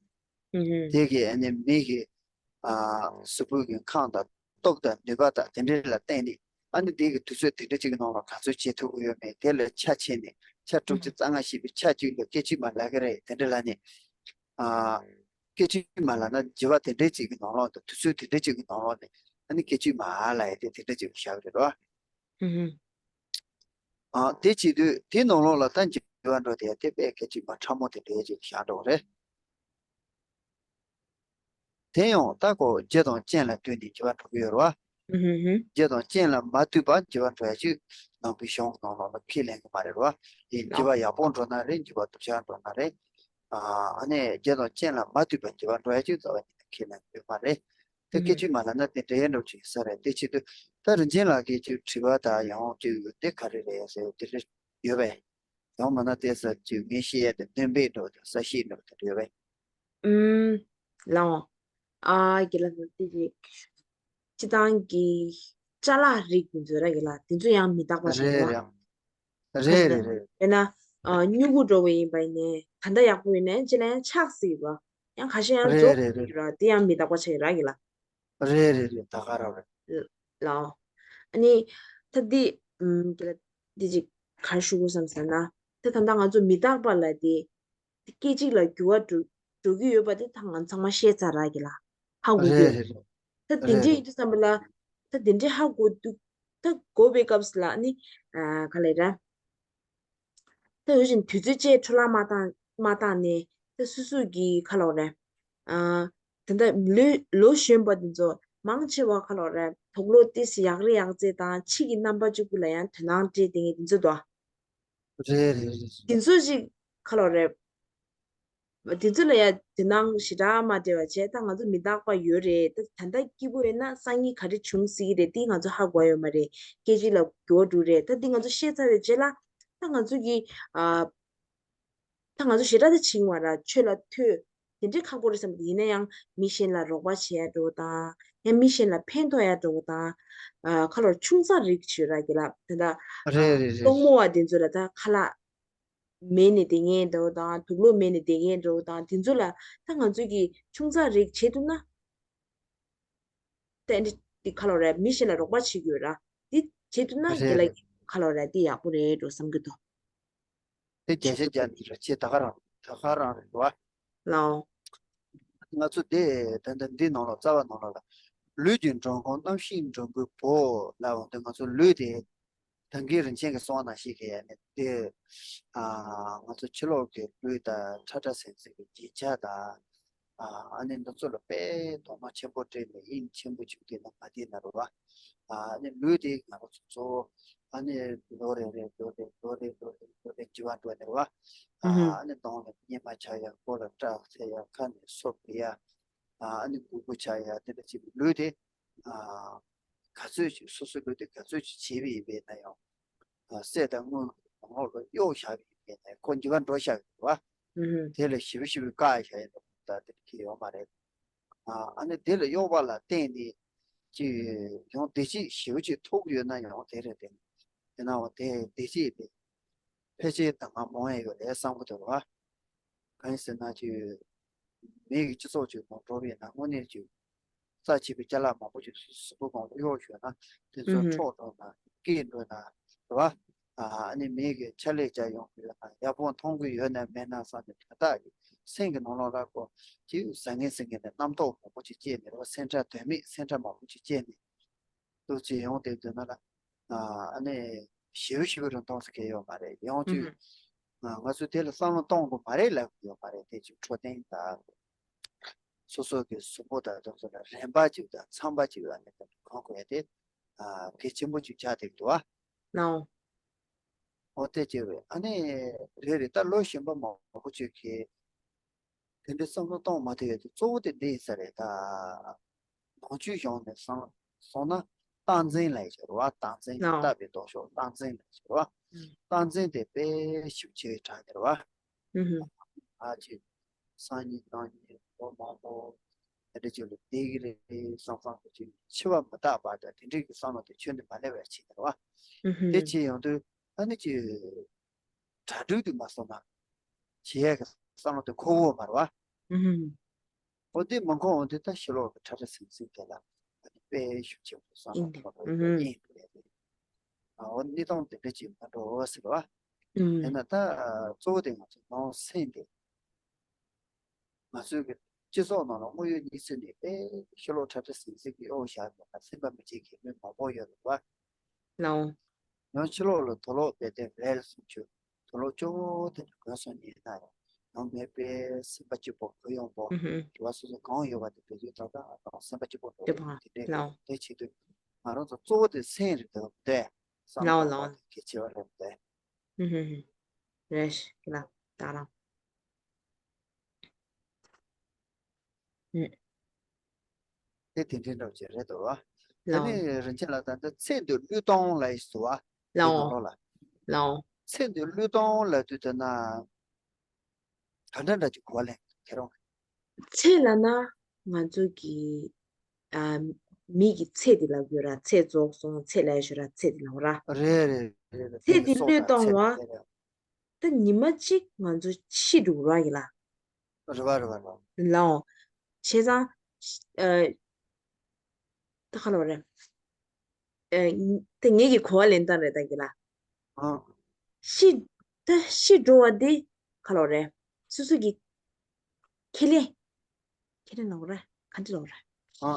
བ། དེ་གིས་ཨ་ནི་མི་གི་གཟུགས་པོ་གི་ཁམས་དང་སྟོབས་དང་ནུས་པ་དང་དེ་འདྲ་ལ་བརྟེན་ནས། ཨ་ནི་དེ་གི་དུས་ཚོད་དེ་འདྲ་ཅིག་གི་ནང་ལ་ག་ཚོད་བྱེད་ཐུབ་ཀྱི་ཡོད་མེད་དེ་ལ་ཆ་ཕྱེ་ནས། ཆ་དྲུག་ཅུ་རྩ་ལྔ་ཞེས་པའི་ཆ་གཅིག་ལ་སྐད་ཅིག་མ་ལབ་ཀྱི་རེད། དེ་འདྲ་ལབ་ནས། ཨ། སྐད་ཅིག་མ་ལབ་ན་བྱིས་པ་དེ་འདྲ་ཅིག་གི་ནང་ལོགས་དང་དུས་ཚོད་དེ་འདྲ་ཅིག་གི་ནང་ལོགས་ནས་ཨ་ནི་སྐད་ཅིག་མ་ལབ་ཡ་དེ་དེ་འདྲ་ཅིག་བཞག་གི་རེད་བ། ཨ། དེ་བྱེད་དུས་དེའི་ནང་ལོགས་ལ་ད་འགྱུར་བ་འགྲོ་དེ་དེ་དཔེ་སྐད་ཅིག་མ་ཕྲ་མོ་དེ་འདྲ་ཅིག་བཞག་འགྲོ་གི་རེད། དེ་ཡང་ད་ཁོ་རྒྱུ་དང་རྐྱེན་ལ་ལྟོས་ནས་འགྱུར་བ་འགྲོ་གི་ཡོད་རེད་བ། ཧུམ་ཧུམ་ཧུམ། རྒྱུ་དང་རྐྱེན་ལ་མ་ལྟོས་པར་འགྱུར་བ་འགྲོ་ཡ་ཅིག་ནང་པའི་གཞུང་གི་ནང་ལོགས་ལ་ཁས་ལེན་གྱི་མ་རེད་བ། དེ་འགྱུར་བ་ཡག་པོ་འགྲོ་ན་རེད། འགྱུར་བ་སྡུག་ཅག་འགྲོ་ན་རེད། ཨ་ནི་རྒྱུ་དང་རྐྱེན་ལ་མ་ལྟོས་པར་འགྱུར་བ་འགྲོ་ཡ་ཅིག་རྩ་བ་ཉིད་ནས་ཁས་ལེན་གྱི་ཡོད་མ་རེད། དེ་སྐད་ཅིག་མ་ལབ་ན་དེ་འདྲའི་འགྲོ་ཅིག་ས་རེད། དེ་ཆེད་དུ་ད་རིན་ཆེན་ལགས་ཀྱིས་ཅིག་དྲི་བ་དང་ཡང་ཅིག་དེ་ག་རེ་རེད་ཟེར་དེ་རེད་ཡོད་པས། ཡང་མིན་ན་དེ་ས་ཅིག་ངས་བཤད་ཡ་དེ་སྣོན་པས་འགྲོ་དང་ས་གཤིས་འགྲོ་དེ་འདྲ་ཡོད་པས། ཨུམ། ལའོ། ཨ་རྒན་ལགས་དེ་ཅིག་སྤྱི་བཏང་གི་ཅ་ལག་རིགས་དེ་ཚོ་ར་རྒན་ལགས་དེ་ཚོ་ཡང་མི་རྟག་པ་ཞིག་རེད་རེད་རེད། རེད་རེད་རེད། དཔེར་ན་ཨ་སྨྱུ་གུ་འདྲ་བོ་ཡིན་པ་ཡིན་ནའི་ད་ལྟ་ཡག་པོ་ཡིན་ནའི་ཅི་ལ་ཡང་ཆག་སྲིད་ར། ཡང་ཁ་ཤས་ཡང་རེད་རྫོགས་རེད་རེད། ར་དེ་ཡང་མི་རྟག་པ་ཆགས་ཡོད་ར་རྒན་ལགས། རེད་རེད་རེད། ད་ག་རང་རེད། ལའོ། ཨ་ནི་ད་འདི་ཨུམ་རྒན་ལགས་འདི་ཅིག་ག་རེ་ཞུ་དགོས་བསམ་ཟེར་ན། ད་ད་ལྟ་ང་ཚོ་མི་རྟག་པ་ལ་དེ། དེ་སྐད་ཅིག་ལ་འགྱུར་བ་འགྲོ་འགྲོ་གི་ཡོད་པ་དེ་ད་ང་ཚང་མ་ཤེས་ཚར་ར་གི་ལ། ཧ་གོ་གི་རེད་ཡོད། རེད་རེད། ད་དེ་རེད་འདྲས་ཡིན་རེད། དུས་ཙམ་པ་ལ། ད་དེ་འདྲས་ཧ་གོ་འདུག་ད་གོ་བའི་སྐབས་སུ་ལ་ནི། ཨ་ག་ལེ་ར། ད་འོ་བཞིན་དུས་ཚོད་བཅས་འཕྲོ་བརླག་མ་བཏང་མ་བཏང་ནས་ད་སོ་སོ་གི་ག་ལོག་རེད། ཨ་ད་ལྟ་ལོ་ལོ་གཞོན་པ་དེ་ཚོ་མང་ཆེ་བ་ག་ལོག་རེད། དུག་ལོག་ཏིས་ཡག་རེ་ཡག་རྩེ་དང་ཕྱི་གི་རྣམ་པ་གཅིག་པུ་ལ་ཡང་དོ་སྣང་སྤྲད་དེ་ངས་དེ་ཚོ་དོ། རེད་རེད་རེད་རེད། དེ་ཚོ་ཞིག་ག་ལོག་རེད། དེ་ཚོ་ལ་ཡ་དོ་སྣང་ཞེ་དྲག་མ་སྤྲད་པ་བྱས། ད་ང་ཚོ་མི་རྟག་པ་ཡོད་རེད། ད་ད་ལྟ་སྐྱིད་པོ་ཡོད་ན་སང་ཉིན་ག་རེ་བྱུང་སྲིད་ཀྱི་རེད་དེ་ང་ཚོ་ཧ་གོ་ཡོད་མ་རེད། སྐད་ཅིག་ལ་འགྱུར་བ་འགྲོ་རེད། ད་འདི་ང་ཚོ་ཤེས་ཚར་བའི་རྗེས་ལ་ད་ང་ཚོ་གི་ཨ། ད་ང་ཚོ་ཞེ་དྲག་ད་བྱིང་བ་ར་ཆོས་ལ་ཐོས་དེ་འདྲའི་ཁག་པོ་རེད་བསམ་གི་འདུག་ཡིན་ན་ཡང་མི་གཞན་ལ་རོགས་པ་བྱེད་ཡ་འགྲོ་བ་དང་། ཡང་མི་གཞན་ལ་ཕན་ཐོགས་ཡ་འགྲོ་བ་དང་། ཨ་ཁ་ལོར་ཆུང་ཙག་རིགས་བྱོས་ར་གི་ལ་ད་ལྟ་རེད་རེད་རེད། སྟོང་མོ་བ་དེ་ཚོ་ལ་ད་ཁ་ལག་མེད་ནས་བསྡད་མཁན་འདྲ་བོ་དང་དུག་ལོག་མེད་ནས་བསྡད་མཁན་འདྲ་བོ་དང་དེ་ཚོ་ལ་ད་ང་ཚོ་གིས་ཆུང་ཙག་རིགས་བྱེད་ཐུབ་ན། ད་འདི་འདི་ཁ་ལོ་རེད། མི་གཞན་ལ་རོགས་པ་བྱེད་དགོས་ར། འདི་བྱེད་ཐུབ་ན་རྒན་རེད་ལགས་རེད། ཀྱི་ཁ་ལོ་རེད་འདི་ཡག་པོ་རེད་འགྲོ་བསམ་གྱི་འདུག་དེ་རྒྱ་ཆེ་རྒྱ་འདི་ར་ཆེ་ད་ག་རང་ད་ག་རང་རེད་བ། ལའོ། ང་ཚོ་དེ་ད་ལྟ་འདི་ནང་ལ་རྩ་བ་ནང་ལ་ལ་ལུས་ཀྱི་འགྲོ་མགོན་རྣམ་ཤེས་འགྲོ་མགོན་པོ་ལ་འོང་དུས་ང་ཚོ་ལུས་དེ། ད་གིན་རིན་ཆེན་གྱིས་གསུངས་ནང་བཞིན་གྱི་ནི་དེ། ཨ་ང་ཚོ་ཕྱི་ལོགས་ཀྱི་ལུས་དང་ཁྲ་ཁྲ་ཟིང་ཟིང་གི་རྒྱན་ཆ་དང་། ཨ་ཨ་ནི་འདི་ཚོ་ལ་དཔེ་གདོང་མ་ཆེན་པོ་སྤྲས་ནས་དབྱིངས་ཆེན་པོ་བཅུག་དེ་ན་མ་བསྡད་ན་རུ་བ། ཨ་ནི་ལུས་དེ་ང་རང་ཚོ་གཙོ་བོ་ཨ་ནི་ལོ་རེ་རེ་ལོ་རེ་ལོ་རེ་ལོ་རེ་ལོ་རེ་འགྱུར་བ་འགྲོ་ནས་རུ་བ། ཨ་ཨ་ནི་གདོང་ལ་གཉེར་མ་ཆགས་ཡ། མགོ་ལ་སྐྲ་འཚེར་ཡ། ཁ་ནས་སོ་བུད་ཡ། ཨ་ནི་མགུ་སྐོར་ཆགས་ཡ་དེ་འདྲ་བྱེད་པའི་ལུས་དེ། ཨ་ག་ཚོད་ཅིག་སོ་སོའི་ལུས་དེ་ག་ཚོད་ཅིག་བྱས་པ་ཡིན་པས་ན་ཡང་། ཨ་སྲས་དང་དངུལ་ནང་ལོགས་ལ་གཡོག་བཞག་པ་ཡིན་པས་ན་ཁོ་འགྱུར་བ་འགྲོ་བཞག་གི་རེད་བ། ཨུ་ཧུ། དེ་ལ་ཞེ་པོ་ཞེ་པོ་བཀག་བཞག་ཡིན་ད་དེ་འདྲ་གི་ཡོད་མ་རེད། ཨ་ཨ་ནི་དེ་ལ་གཡོག་པ་ལ་བརྟེན་ནས་ཅིག་ཡང་བདེ་སྐྱིད་ཞེ་པོ་ཅིག་ཐོབ་ཡོད་ན་ཡང་དེ་རེད་དེ། དེ་ན་འོ་དེ་བདེ་སྐྱིད་དེ་ཕལ་ཆེར་ད་ང་མང་ཡ་ཡོད་རེད་བསམ་གི་འདུག་རེད་བ། གང་ཡིན་ཟེར་ན་ཅིག་མི་གི་སྤྱི་ཚོགས་ཅིག་ནང་འགྲོ་བའི་ནང་དངོས་གནས་ཅིག་རྩ་ཆེ་བའི་ཅ་ལག་མང་པོ་ཅིག་གཟུགས་པོ་གང་ལ་གཡོག་ཞུས་ན་དེ་ཚོ་འཕྲོག་འགྲོ་ན་སྐྱེས་འགྲོ་ན་རེད་བ། ཨ་ནི་མི་གི་ཕྱག་ལས་བྱ་ཡོང་གི་ཡོད་ན་ཡག་པོ་མཐོང་གི་ཡོད་ན་མེད་ན་བསམ་ནས་དོན་དག་གི་སེམས་ཀྱི་ནང་ལོགས་ལ་ཀོ་ཅིག་ཟ་ངེ་ཟིང་ངེ་ནས་རྣམ་རྟོག་མང་པོ་ཅིག་སྐྱེས་ནས་རེད་བ། སེམས་ཁྲལ་དོན་མེད་སེམས་ཁྲལ་མང་པོ་ཅིག་སྐྱེས་ནས། ལྟོ་ཅི་ཡོང་དེ་འདོད་ན་ལ། ཨ་ནི་ཞེ་པོ་ཞེ་པོ་རུ་གཏོང་ས་གལ་ཡོད་མ་རེད། ཡང་ཅིག་ང་ཚོས་དེ་ལ་བསམ་བློ་གཏོང་དགོས་མ་རེད་ལབ་དགོས་ཡོད་མ་རེད། དེ་ཅིག་འཕྲོད་བསྟེན་དང་། སོ་སོ་གི་གཟུགས་པོ་དང་དེ་ཚོ་ལ་རན་པ་ཅིག་དང་འཚམ་པ་ཅིག་ལ་ནི་གང་དགོས་ཡ་དེ་གལ་ཆེན་པོ་ཅིག་ཆགས་བསྡད་འདུག་ཨ། ནའོ། འོ་དེ་ཅིག་རེད། ཨ་ནི་རེད་རེད། ད་ལོ་གཞོན་པ་མང་པོ་ཅིག་གིས། དེ་འདྲའི་བསམ་བློ་གཏོང་མ་ཐུབ་ཡ་དེ་གཙོ་བོ་དེ་འདི་ཡིན་ས་རེད་ད། ནང་ཆོས་གཞུང་ནས་སོང་སོང་ན་རྟག་འཛིན་ལབ་ཡ་ཅིག་རེད་བ། རྟག་འཛིན་ལ་ལྟ་བའི་ལྡོག་ཕྱོགས་རྟག་འཛིན་ལབ་ཡ་ཅིག་རེད་བ། རྟག་འཛིན་དེ་དཔེ་ཞིབ་ཆེ་བའི་གྲས་དེ་རེད་བ། ཨ་ཅེ། སང་ཉིན་གནངས་ཉིན་ལོ་མང་པོ་དེ་འདྲ་ཅིག་ལ་བསྡད་ཀྱི་རེད་བསམ་བསམ་དེ་ཅིག་འཆི་བ་མི་རྟག་པ་དང་དེ་འདྲའི་གི་བསམ་བློ་དེ་ཁྱོན་ནས་མ་སླེབས་པ་ཅིག་རེད་བ། དེ་ཅིག་ཡོང་དུས་ཨ་ནི་ཅིག་གྲ་སྒྲིག་དུ་མ་སོང་ན། བྱེད་ཡས་ཀྱི་བསམ་བློ་དེ་འཁོར་གྱི་ཡོད་མ་རེད་བ། ཨུ་ཧུམ། འོ་དེ་མ་འཁོར་འོང་དུས་ད་ཕྱི་ལོགས་ཀྱི་ཁྲ་ཁྲ་ཟིང་ཟིང་དེ་ལ་དཔེ་ཤུགས་ཆེན་པོ་བསམ་བློ་ཨིན་འཁོར་བ་ཨུ་ཧུམ། ཨིན་པས། འོ་གནས་སྟངས་དེ་འདྲ་ཅིག་མ་འགྲོ་ཟེར་བ། ཨུ། དེས་ན་ད་གཙོ་བོ་དེ་ང་ཚོ་ནང་སེམས་དེ། ང་ཚོའི་གི་སྤྱི་ཚོགས་ནང་ལ་དངོས་ཡོད་གནས་ཚུལ་ནི་དཔེ་ཕྱི་ལོགས་ཁྲ་ཁྲ་ཟིང་ཟིང་གི་གཡོག་བཞག་ཡོད་ན་སེམས་པ་མི་འཇིགས་མཁན་མི་མང་པོ་ཡོད་རེད་བ། ལའོ། ཡང་ཕྱི་ལོགས་ལ་དུག་ལོག་རྦད་དེ་རེད་གསུང་ཆོས། དུག་ལོག་སྐྱོ་བོ་དེ་འདྲ་གོན་སོང་ཉིན་ན་ཡང་མེད་པའི་སེམས་པ་སྐྱིད་པོ་གུ་ཡངས་པོ་ཨུ་ཧུ། རེ་བ་སོ་སོ་གང་ཡོད་པ་དེ་བེད་སྤྱོད་ཏག་ཏག་དང་སེམས་པ་སྐྱིད་པོ་འགྲོ་སྐྱིད་པོ་དེ་འདྲས་ལའོ། དེ་བྱེད་དུས་ང་རང་ཚོ་གཙོ་བོ་དེ་སེམས་རེད་འདུག་དེ་བསམ་ལའོ་བློ་ལའོ། གཏོང་བ་དེ་གལ་ཆེ་བ་རེད་དེ། ཨུ་ཧུ་ཧུ། རེད་ཤག་ལ་ད་རང་། ཨུ། དེ་དེ་འདྲའི་འདྲ་བོ་ཅིག་རེད་འདུག་བ། དེ་ལའོ། ནི་རིན་ཆེན་ལགས་ད་ལྟ་ཚེ་འདི་བློས་གཏོང་ལབ་ཡས་སུ་བ། དེ་ལའོ། ནང་ལོགས་ལ། ལའོ། ཚེ་འདི་བློས་གཏོང་ལབ་དུས་དེ་ན། ག་འདྲ་འདྲ་ཅིག་གོ་བ་ལེན་ཁྱེད་རང་། ཚེ་ལབ་ན་ང་ཚོ་གི་ཨ་མི་གི་ཚེ་དེ་ལབ་ཡོད་ར། ཚེ་རྫོགས་སོང་ཚེ་ལབ་ཡོད་ར། ཚེ་དེ་ལབ་ར། རེད་རེད་རེད་རེད། ཚེ་དེ་གི་སྲོག་བློས་དང་གཏོང་ཚེ་བ། དེ་རེད། ད་ཉི་མ་གཅིག་ང་ཚོ་ཤི་འགྲོ་ར་ཡིན་ལ། རེད་བ་རེད་བ་རེད་བ། ལའོ། བྱས་ཙང་ཨ་ད་ག་ལབ་རེད། ཨ་ད་ངེད་ཀྱི་གོ་བ་ལེན་སྟངས་རེད་ད་གི་ལ། ཨ། ཤི་ད་ཤི་འགྲོ་བ་འདི་ག་ལབ་རེད། སོ་སོ་གི་ཁས་ལེན། ཁས་ལེན་ལབ་རེད་ག་འདྲ་ལབ་རེད། ཨ།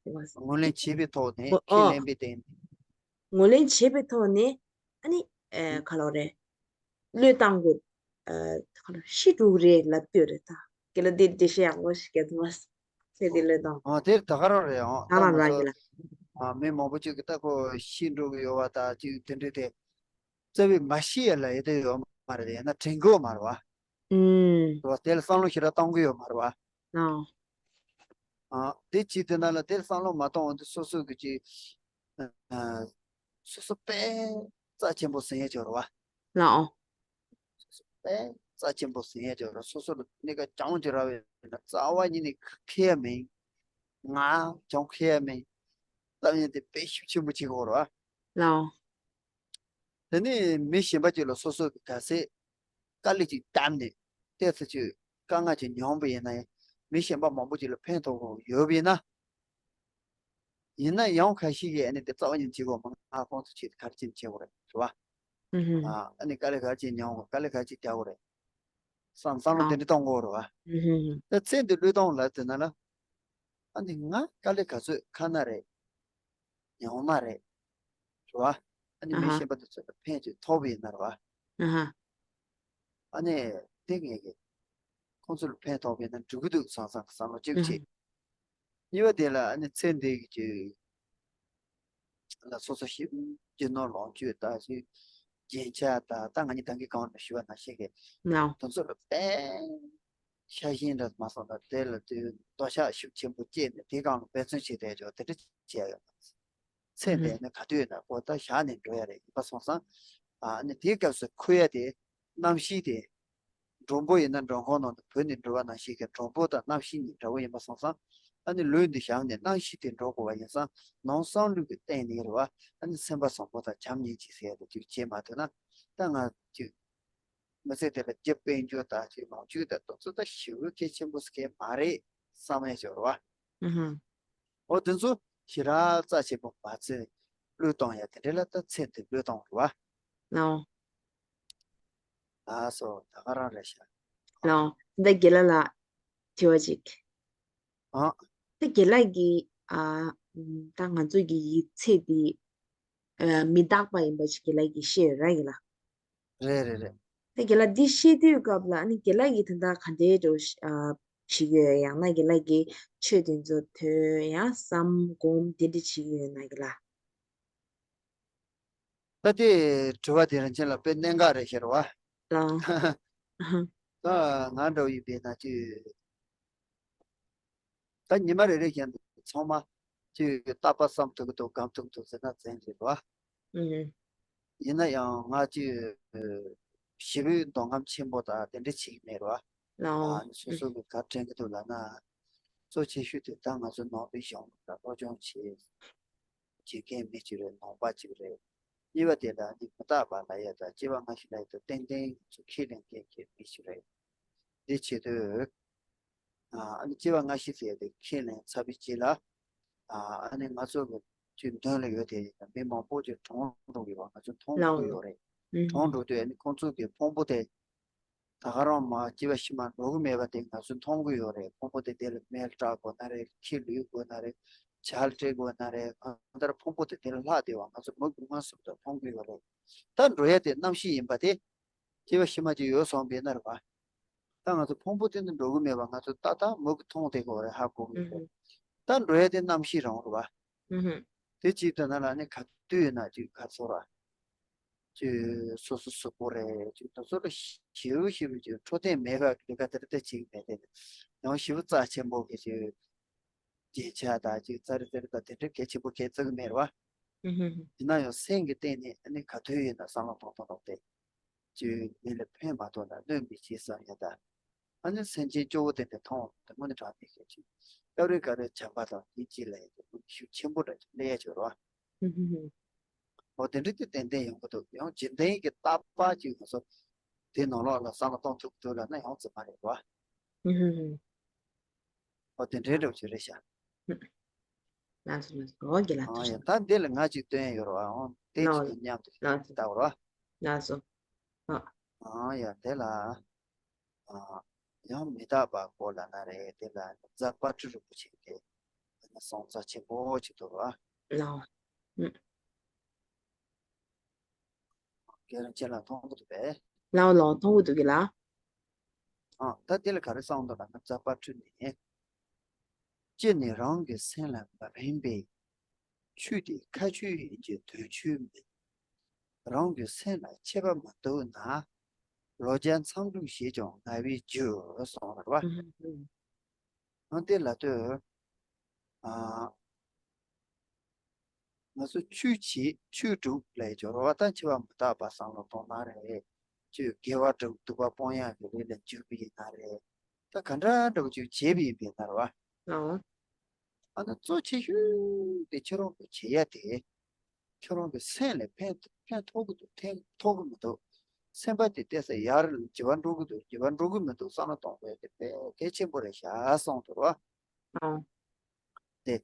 དེ་བ། ངོས་ལེན་བྱས་པའི་ཐོག་ནས་ཨོ་ཁས་ཨོ། ལེན་པའི་སྟེང་ནས། ངོས་ལེན་བྱས་པའི་ཐོག་ནས་ཨ་ནི་ཨེ་ག་ལབ་རེད། བློས་བཏང་དགོས། ཨེ་ག་ལབ་ཤི་འགྲོ་གི་རེད་ལབ་ཀྱི་ཡོད་རེད་ད། དེ་ལ་དེ་འགྲེལ་བཤད་ཡག་པོ་ཞིག་རྒྱག་ཐུབ་མ་སོང་། ཚེ་འདི་བློས་བཏང་། ཨ་དེར་ད་ག་རང་རེད་ཨང་། ད་རང་རང་ཡིན་ལ། ཨ་མི་མང་པོ་ཅིག་གིས་ད་ཁོ་ཤི་འགྲོ་གི་ཡོད་བ་ད་ཅིག་དེ་འདྲ་དེ། རྩ་བའི་མ་ཤི་ཡ་ལ་ཡེ་དེ་ཡོད་མ་རེད་ཡང་ན་དྲན་གི་ཡོད་མ་རེད་བ། ཨུམ། རེད་བ་དེ་ལ་བསམ་བློ་ཞེ་དྲག་གཏོང་གི་ཡོད་མ་རེད་བ། ཨ། ཨ་དེ་ཅིག་དེ་ན་ལ་དེར་བསམ་བློ་མ་གཏོང་བ་དེ་སོ་སོ་གི་ཅིག་ཨ། སོ་སོ་དཔེ་རྩ་ཆེན་པོ་ཟིན་ཡ་ཅིག་ཡོད་རེད་བ། ལའོ། སོ་སོ་དཔེ་རྩ་ཆེན་པོ་ཟིན་ཡ་ཅིག་ཡོད་རེད། སོ་སོ་ལ་གནས་སྐབས་གྱོང་ཅིག་རག་པ་ཡིན་ན་རྩ་བ་ཉིད་ནས་ཁེ་ཡ་མིན། ང་གྱོང་ཁེ་ཡ་མིན། གཏམ་ཡིན་དེ་དཔེ་ཤུགས་ཆེན་པོ་ཅིག་ཡོད་རེད་བ། ལའོ། དེ་ནས་མི་གཞན་པ་ཅིག་ལ་སོ་སོ་གི་ག་ཚད་དཀའ་ལས་ཅིག་བརྒྱབ་ནས་ཏོག་ཙམ་ཅིག་དཀའ་ངལ་ཅིག་མྱོང་པ་ཡིན་ན་ཡང་མི་གཞན་པ་མང་པོ་ཅིག་ལ་ཕན་ཐོགས་ཡོད་པ་ཡིན་ན། ཡིན་ན་ཡང་ཁ་ཤས་ཀྱིས་ཨ་ནི་དེ་རྩ་བ་ཉིད་བྱེད་དགོས་མ། ང་ཁོང་ཚོ་ཆེད་དུ་ག་རེ་བྱེད་བྱེད་དགོས་རེད་རེད་བ། ཨུ་ཧུ། ཨ་ནི་དཀའ་ལས་ག་རེ་བྱེད་མྱོང་དགོས་དཀའ་ལས་ག་རེ་བྱེད་རྒྱག་དགོས་རེད། བསམ་བསམ་བློ་ཨ། དེ་འདྲ་གཏོང་དགོས་རེད་བ། ཨུ་ཧུ་ཧུ། ད་ཚེ་འདི་བློས་གཏོང་ལབ་དེ་ན་ལ། ཨ་ནི་ང་དཀའ་ལས་ག་ཚོད་ཁག་ན་རེད། མྱོང་ན་རེད། རེད་བ། ཨ་ནི་ཨ་མི་ཧ། གཞན་པ་དེ་ཚོ་ལ་ཕན་ཅིག་ཐོགས་པ་ཡིན་ན་རེད་བ། ཨ་ཧ། ཨ་ནི་དེ་ངས་ཀྱི་ཁོང་ཚོ་ལ་ཕན་ཐོགས་པ་ཡིན་ན་འགྲིག་གི་འདུག་བསམ་བསམ་བསམ་བློ་གཅིག་བྱས། ཨ་ཧ། གཉིས་པ་དེ་ལ་ཨ་ནི་ཚེ་འདི་གི་ཅིག་ལ་སོ་སོ་ཞིབ་རྒྱུ་ནོར་ལོངས་སྤྱོད་དང་ཞིབ་རྒྱན་ཆ་དང་ད་ང་གཉིས་ད་གིན་གང་ལ་ཞུ་བ་ནང་བཞིན་གྱི་ལའོ། དེ་ཚོ་ལ་དཔེ་ཤ་ཞེན་འདྲ་མ་སོང་ན་དེ་ལ་དུས་དོ་ཤག་ཤུགས་ཆེན་པོ་སྐྱེས་ནས་དེ་སྒང་ལ་འབད་བརྩོན་བྱེད་བསྡད་ཆོག་དེ་འདྲ་བྱས་ཡོད། ཚེ་འདས་ནས་ག་དུས་ཡོད་ན་ཁོ་ད་བཞག་ནས་འགྲོ་ཡ་རེད། ཡིན་པ་སོང་ཙང་ཨ་ནི་དེའི་སྐབས་སུ་འཁོར་ཡ་དེ་རྣམ་ཤེས་དེ་མགྲོན་པོ་ཡིན་ན་མགྲོན་ཁང་ནང་དུ་བོས་ནས་འགྲོ་བ་ནང་བཞིན་གྱི་མགྲོན་པོ་དང་རྣམ་ཤེས་གཉིས་འདྲ་བོ་ཡིན་པ་སོང་ཙང་ཨ་ནི་ལུས་འདི་བཞག་ནས་རྣམ་ཤེས་དེ་འགྲོ་དགོས་པ་ཡིན་ཙང་ནང་བསམ་ལུས་ཀྱི་སྟེང་ནས་རེད་བ། ཨ་ནི་སེམས་པ་བཟང་པོ་དང་བྱམས་སྙིང་རྗེ་ཟེར་ཡ་དེ་ཅིག་བྱེད་མ་ཐུབ་ན་ད་ང་ཅིག་མི་ཚེ་དེ་ལ་རྒྱུ་དཔལ་འབྱོར་དང་ཅིག་ལོངས་སྤྱོད་དང་དེ་ཚོ་ད་ཞེ་པོ་གལ་ཆེན་པོ་ཟེར་མཁན་མ་རེད་བསམ་ཡ་ཅིག་ཡོད་རེད་བ། ཨུ་ཧུ། འོ་དེ་ཚོ་ཞེ་དྲག་རྩ་ཆེན་པོ་མ་ཚད་བློས་གཏོང་ཡ་དེ་འདྲ་ལ་ད་ཚེ་འདི་བློས་གཏོང་རེད་བ། ལའོ། ལགས་སོ་ད་ག་རང་རེད་ཤག་ལའོ། འདི་དགེ་ལགས་ལ་དྲི་བ་ཅིག་ཨ། ད་དགེ་ལགས་ཀྱིས་ཨ་ད་ང་ཚོ་གི་ཡིག་ཚད་འདི་ཨ་མི་རྟག་པ་ཡིན་པ་ཅིག་དགེ་ལགས་ཀྱིས་བཤད་ཡོད་ར་དགེ་ལགས། རེད་རེད་རེད། ད་དགེ་ལགས་འདི་བཤད་དུས་སྐབས་ལ་ཨ་ནི་དགེ་ལགས་ཀྱིས་ད་ལྟ་ག་འདྲའི་འགྲོ་ཨ་བྱེད་ཀྱི་ཡོད། ཡང་ན་དགེ་ལགས་ཀྱིས་ཆོས་དེ་ཚོ་ཐོས་ཡང་བསམ་སྒོམ་དེ་འདྲ་བྱེད་ཀྱི་ཡོད་ན་དགེ་ལགས། ད་དེ་དྲི་བ་དེ་རིན་ཆེན་ལགས་དཔེ་གནད་འགག་རེད་ཤག་རེད་བ། ལགས། ད་ང་འདྲ་བོ་ཡིན་པས་ན་ཅིག་ད་ཉི་མ་རེ་རེ་བཞིན་དུ་ཚང་མ་ཅིག་རྟག་པར་བསམ་ཐུབ་ཀྱི་འདུག་སྒོམ་ཐུབ་ཀྱི་འདུག་ཟེར་ན་བཙན་རེད་བ། ཨུ་ཧུ། ཡིན་ན་ཡང་ང་ཅིག་ཞེ་པོའི་འདོད་རྔམ་ཆེན་པོ་དང་དེ་འདྲ་བྱེད་ཀྱི་མེད་རེད་བ། ལའོ། ཨ་ནི་སོ་སོ་གི་ག་དྲན་གྱི་འདུག་ལབ་ན། གཙོ་ཆེ་ཤོས་དེ་ད་ང་ཚོ་ནང་པའི་གཞུང་ལུགས་ལ་སློབ་སྦྱོང་བྱེད་བྱེད་མཁན་མི་ཅིག་རེད། ནང་པ་ཅིག་རེད། གཉིས་པ་དེ་ལ་ནི་མི་རྟག་པ་ལབ་ཡ་དང་སྐྱེ་བ་སྔ་ཕྱི་ལབ་ཡ་དང་ཏན་ཏན་ང་ཚོ་ཁས་ལེན་མཁན་གྱི་མི་ཞིག་རེད། འདི་བྱེད་དུས། ཨ་ནི་སྐྱེ་བ་སྔ་ཕྱི་ཟེར་ཡ་དེ་ཁས་ལེན་ཚར་བའི་རྗེས་ལ། ཨ་ནི་ང་ཚོ་གི་ཅིག་མདུན་ལ་ཡོད་དེ་ཡིན་ན་མི་མང་པོ་ཅིག་གྲོངས་འགྲོ་གི་བ་ང་ཚོ་མཐོང་གི་ཡོད་རེད། གྲོངས་འགྲོ་དུས་ཨ་ནི་ཁོང་ཚོ་གི་ཕུང་པོ་དེ་ད་ག་རང་མ་སྐྱེ་བ་ཕྱི་མ་འགྲོ་གི་མེད་པ་དེ་ང་ཚོ་མཐོང་གི་ཡོད་རེད། ཕུང་པོ་དེ་དེ་ལ་མེ་ལ་སྐྲག་དགོས་ན་རེད། ཁྱི་ལུས་དགོས་ན་རེད། བྱ་ལ་སྤྲད་དགོས་ན་རེད། གང་ལྟར་ཕུང་པོ་དེ་དེ་ལ་ལྷག་བསྡད་པ་ང་ཚོ་མིག་གིས་མངོན་སུམ་དུ་མཐོང་གི་ཡོད་རེད། ད་འགྲོ་ཡ་དེ་རྣམ་ཤེས་ཡིན་པ་དེ། སྐྱེ་བ་ཕྱི་མ་ཅིག་ཡོད་སོང་བས་ན་རེད་བ། ད་ང་ཚོ་ཕུང་པོ་དེ་ནི་འགྲོ་གི་མེད་པ་ང་ཚོ་ཏག་ཏག་མིག་གིས་མཐོང་བསྡད་ཀྱི་ཡོད་རེད། ཧ་གོ་གི་ཡོད་རེད། ད་འགྲོ་ཡ་དེ་རྣམ་ཤེས་རང་རེད་བ། དེ་ཅིག་དེ་ན་ལ་ནི་ག་དུས་ཡིན་ན་ཅིག་ག་ཚོད་ར། ཅིག་སོ་སོ་གཟུགས་པོ་རེད། ཅིག་དེ་ཚོ་ལ་ཞེ་པོ་ཞེ་པོ་ཅིག་འཕྲོད་བསྟེན་མེད་པ་ལས་ཀ་དེ་འདྲ་ཅིག་མེད་དེ། ཡང་ཞེ་པོ་རྩ་ཆེན་པོ་གི་ཅིག་རྒྱན་ཆ་དང་ཅིག་ཙ་རི་ཙ་རི་དང་དེ་འདྲ་གལ་ཆེན་པོ་གལ་བརྩི་གི་མེད་རེད་བ། ཡིན་ན་ཡང་སེམས་ཀྱི་སྟེང་ནས་ཨ་ནི་ག་དུས་ཡིན་ན་བསམ་བློ་གཏོང་གཏོང་གཏོང་སྟེ། ཅིག་མི་ལ་ཕན་མ་ཐོགས་ན་གནོད་མི་བྱེད་བསམ་ཡ་ད། ཨ་ནི་སེམས་ཅན་སྐྱོ་བོ་དེ་འདྲ་མཐོང་དེ་དངོས་གནས་དྲང་གནས་ཤེས་ཅིག་སྐབས་རེ་ག་རེ་བྱམས་པ་དང་ཡིད་ཆེས་ལ་ཡ་དེ་ཤུགས་ཆེན་པོ་འདྲ་ཅིག་སླེབས་ཡ་ཅིག་ཡོད་རེད་བ། འོ་དེ་འདྲ་དེ་ཏན་ཏན་ཡོང་གི་འདུག་ཡང་འཇིག་རྟེན་གྱི་རྟག་པ་ཅིག་ང་ཚོ་དེ་ནང་ལོགས་ལ་བསམ་བློ་གཏོང་ཐུབ་ཐུབ་ལབ་ན་ཡང་རྫུན་མ་རེད་བ། འོ་དེ་འདྲའི་འདྲ་བོ་ཅིག་རེད་ཤག་ལགས་སོ་ལགས་སོ། འོ་དགེ་ལགས། ཨ་ཡ་ད་འདི་ལ་ང་ཅིག་སྟོན་ཡོད་རེད་བ། འོ་དེ་ཅིག་མཉམ་དུ་ལྟ་བ་རེད་བ། ལགས་སོ། ཨ་ཡ་དེ་ལ། ཨ། ཡང་མི་རྟག་པ་སྐོར་ལ་ན་རེ་དེ་ལ་རྫ་དཔལ་སྤྲུལ་རིན་པོ་ཆེ་གི་གསུང་རྩ་ཆེན་པོ་ཅིག་འདུག་ར། ལའོ། ཨུ། རྒན་རང་ཁྱེད་ལ་མཐོང་གི་འདུག་པས། ལའོ་ལའོ་མཐོང་གི་འདུག་གི་ལ། ཨ་ད་དེ་ལ་ག་རེ་གསུངས་འདུག་ལབ་ན་རྫ་དཔལ་སྤྲུལ་ནས། སྤྱིར་ནི་རང་གི་སེམས་ལ་མ་ཕན་པའི་ཆོས་དེ་ཁ་ཆོས་ཡིན་གྱི་དོན་ཆོས་མིན། རང་གི་སེམས་ལ་ཁྱད་པར་མ་འདུག་ན། ལོ་བརྒྱ་མཚམས་སྒྲུབ་བྱས་ཀྱང་ངལ་བའི་རྒྱུ་གསུངས་རེད་བ། ཨང་དེ་ལ་ལྟོས། ཨ། ང་ཚོ་ཆོས་བྱེད་ཆོས་སྒྲུབ་ལས་སྦྱོར་བ་དང་འཆི་བ་མི་རྟག་པ་བསམ་བློ་གཏོང་ན་རེད། ཆོས་དགེ་བ་སྒྲུབ་སྡིག་པ་སྤོང་ཡག་གི་ལས་ལ་འཇུག་པ་ཡིན་ན་རེད། ད་ག་འདྲ་འདྲ་བོ་ཅིག་བྱེད་པ་ཡིན་པས་ན་རེད་བ། ཨོ། ཨ་ནི་གཙོ་ཆེ་ཤོས་དེ་ཁྱེད་རང་གི་བྱེད་ཡ་དེ། ཁྱེད་རང་གི་སེམས་ལ་ཕན་ཕན་ཐོགས་ཀྱི་འདུག་ཕན་ཐོགས་ཀྱི་མི་འདུག་སེམས་པ་དེ་བལྟས་ཚེ་ཡར་འགྱུར་བ་འགྲོ་གི་འདུག་འགྱུར་བ་འགྲོ་གི་མི་འདུག་བསམ་བློ་གཏོང་དགོས་དེ་དཔེ་གལ་ཆེན་པོ་རེད་ཤག་གསུངས་འདུག་བ། ཨོ། དེ།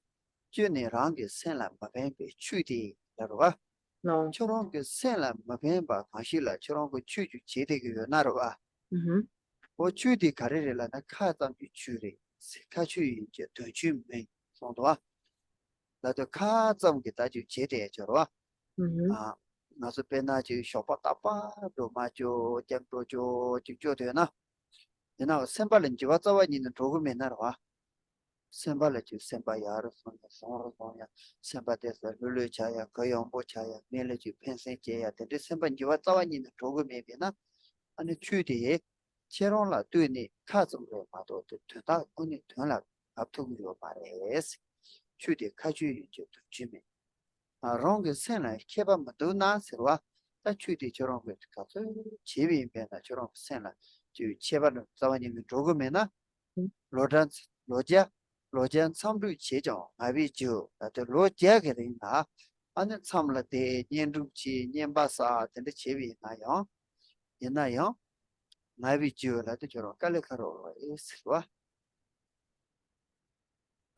སྤྱིར་ནི་རང་གི་སེམས་ལ་མ་ཕན་པའི་ཆོས་དེ་ལ་རེད་བ། ལའོ། ཁྱོད་རང་གི་སེམས་ལ་མ་ཕན་པ་གང་ཞིག་ལ་ཁྱོད་རང་གི་ཆོས་ཅིག་བྱེད་བསྡད་ཀྱི་ཡོད་ན་རེད་བ། ཨུ་ཧུ། འོ་ཆོས་དེ་ག་རེ་རེད་ལབ་ན་ཁ་ཙམ་གྱི་ཆོས་རེད། ཁ་ཆོས་ཡིན་གྱི་དོན་ཆོས་མིན་གསུངས་འདུག་བ། ལབ་དུས་ཁ་ཙམ་གྱི་ད་ཅིག་བྱེད་བསྡད་ཡོད་རེད་བ། ཨུ་ཧུ། ཨ། ང་ཚོ་དཔེར་ན་ཅིག་ཞོགས་པ་རྟག་པར་འགྲོ་མ་བཅུག་སྐྱབས་འགྲོ་བཅུག་ཅིག་བཅུག་འདོད་ན། ཡིན་ནའང་སེམས་པ་ལ་འགྱུར་བ་རྩ་བ་ཉིད་ནས་འགྲོ་གི་མེད་ན་རེད་བ། སེམས་པ་ལ་ཅིག་སེམས་པ་ཡག་རུ་སོང་ཡ་བཟང་རུ་སོང་ཡ་སེམས་པ་དེ་ཚོ་ལྷོད་ལྷོད་ཆགས་ཡ་གུ་ཡངས་པོ་ཆགས་ཡ་མི་ལ་ཅིག་ཕན་སེམས་སྐྱེ་ཡ་དེ་འདྲའི་སེམས་པ་འགྱུར་བ་རྩ་བ་ཉིད་ནས་འགྲོ་གི་མེད་པས་ན། ཨ་ནི་ཆོས་དེ་ཁྱེད་རང་ལ་ལྟོས་ནས་ཁ་ཙམ་རེད་མ་གཏོགས་དེ་དོན་དག་དངོས་གནས་དོན་ལ་བབས་ཐུབ་ཀྱི་ཡོད་མ་རེད། ཆོས་དེ་ཁ་ཆོས་ཡིན་གྱི་དོན་ཆོས་མིན། ཨ། རང་གི་སེམས་ལ་ཁྱད་པར་མི་འདུག་ན་ཟེར་བ། ད་ཆོས་དེ་ཁྱོད་རང་གིས་ག་ཚོད་བྱས་པ་ཡིན་པས་ན་ཁྱོད་རང་གི་སེམས་ལ་ཅིག་ཁྱད་པར་རྩ་བ་ཉིད་ནས་འགྲོ་གི་མེད་ན། ལོ་གྲངས་ལོ་བརྒྱ་ལོ་བརྒྱ་མཚམས་སྒྲུབ་བྱས་ཀྱང་ངལ་བའི་རྒྱུ་ད་ལྟ་ལོ་བརྒྱ་གི་རིང་ལ་ཨ་ནི་མཚམས་ལ་བསྡད་བསྙེན་སྒྲུབ་བྱས་བསྙེན་པ་བསགས་དེ་འདྲ་བྱས་པ་ཡིན་ན་ཡང་། ཡིན་ན་ཡང་། ངལ་བའི་རྒྱུ་ལ་དེ་ཁྱོད་རང་དཀའ་ལས་ཁག་རོགས་རེད་ཟེར་བ།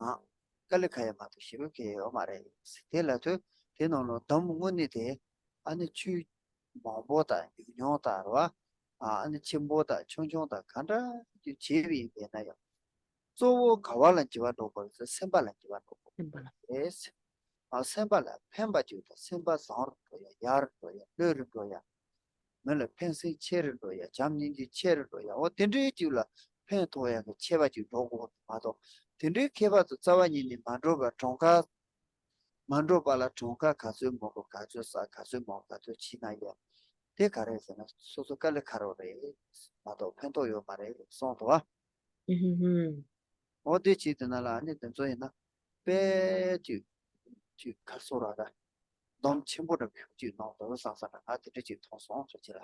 ཨ། དཀའ་ལས་ཁག་ཡ་མ་གཏོགས་ཞེ་པོ་གལ་ཡོད་མ་རེད། དེ་ལ་ཐོས་དེ་ནང་ལ་སྡོམ་དངོས་གནས་དེ་ཨ་ནི་ཆོས་མང་པོ་དང་ཉུང་ཉུང་དང་རེད་བ། ཨ་ནི་ཆེན་པོ་དང་ཆུང་ཆུང་དང་ག་འདྲ་ཅིག་བྱས་པ་ཡིན་པས་ན་ཡང་། གཙོ་བོ་ག་བ་ལ་འགྱུར་བ་འགྲོ་དགོས་རེད་ཟེར་སེམས་པ་ལ་འགྱུར་བ་འགྲོ་དགོས་རེད། ཨ་སེམས་པ་ལ་ཕན་པ་ཅིག་དང་སེམས་པ་བཟང་རུ་འགྲོ་ཡ་ཡག་རུ་འགྲོ་ཡ་ལྷོད་རུ་འགྲོ་ཡ། མི་ལ་ཕན་སེམས་ཆེ་རུ་འགྲོ་ཡ་བྱམས་སྙིང་རྗེ་ཆེ་རུ་འགྲོ་ཡ་འོ་དེ་འདྲའི་ཅིག་ལ་ཕན་ཐོགས་ཡ་གི་ཆེ་བ་ཅིག་འགྲོ་དགོས་མ་གཏོགས་དེ་འདྲའི་ཁྱད་པར་དུ་རྩ་བ་ཉིད་ནས་མ་འགྲོ་བར་གྲངས་ཀ་མ་འགྲོ་བ་ལ་གྲངས་ཀ་ག་ཚོད་མང་པོ་ག་ཚོད་བསགས་ག་ཚོད་མང་ག་ཚོད་བྱས་ན་ཡང་དེ་ག་རེད་ཟེར་ན་སོ་སོ་དཀའ་ལས་ཁག་རོགས་རེད་མ་གཏོགས་ཕན་ཐོགས་ཡོད་མ་རེད་གསུངས་འདུག་བ། ཧུམ་ཧུམ། འོ་དེ་བྱས་དེ་ན་ལ་ཨ་ནི་དེ་ཚོ་ཡིན་ན་དཔེ་ཅིག་ཅིག་ག་སོ་ར་ར། སྡོམ་ཆེན་པོ་འདྲ་ཁྱུག་ཅིག་གནང་འདུག་བསམ་ས་ན་ང་དེ་འདྲ་ཅིག་མཐོང་སོང་ཟེར་གྱི་ལ།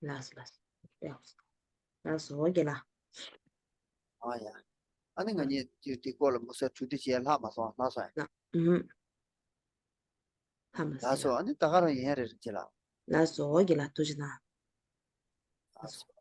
ལགས་སོ་ལགས་སོ། ལགས་སོ་རྒན་ལགས། ཨ་ཡ། ཨ་ནི་ང་གཉིས་ཀྱིས་དེ་སྐོར་ལ་མུ་སེར་གྲོས་བསྡུར་བྱས་ལྷག་མ་སོང་ལྷག་སོང་ཡ། ལགས་ཨུམ། ལྷག་མ་ལགས་སོང་ཡ། ཨ་ནི་ད་ག་རང་ཡིན་རེད་རེད་གྱི་ལ། ལགས་སོ་རྒན་ལགས་ཐུགས་རྗེ་གནང་། ལགས་སོ།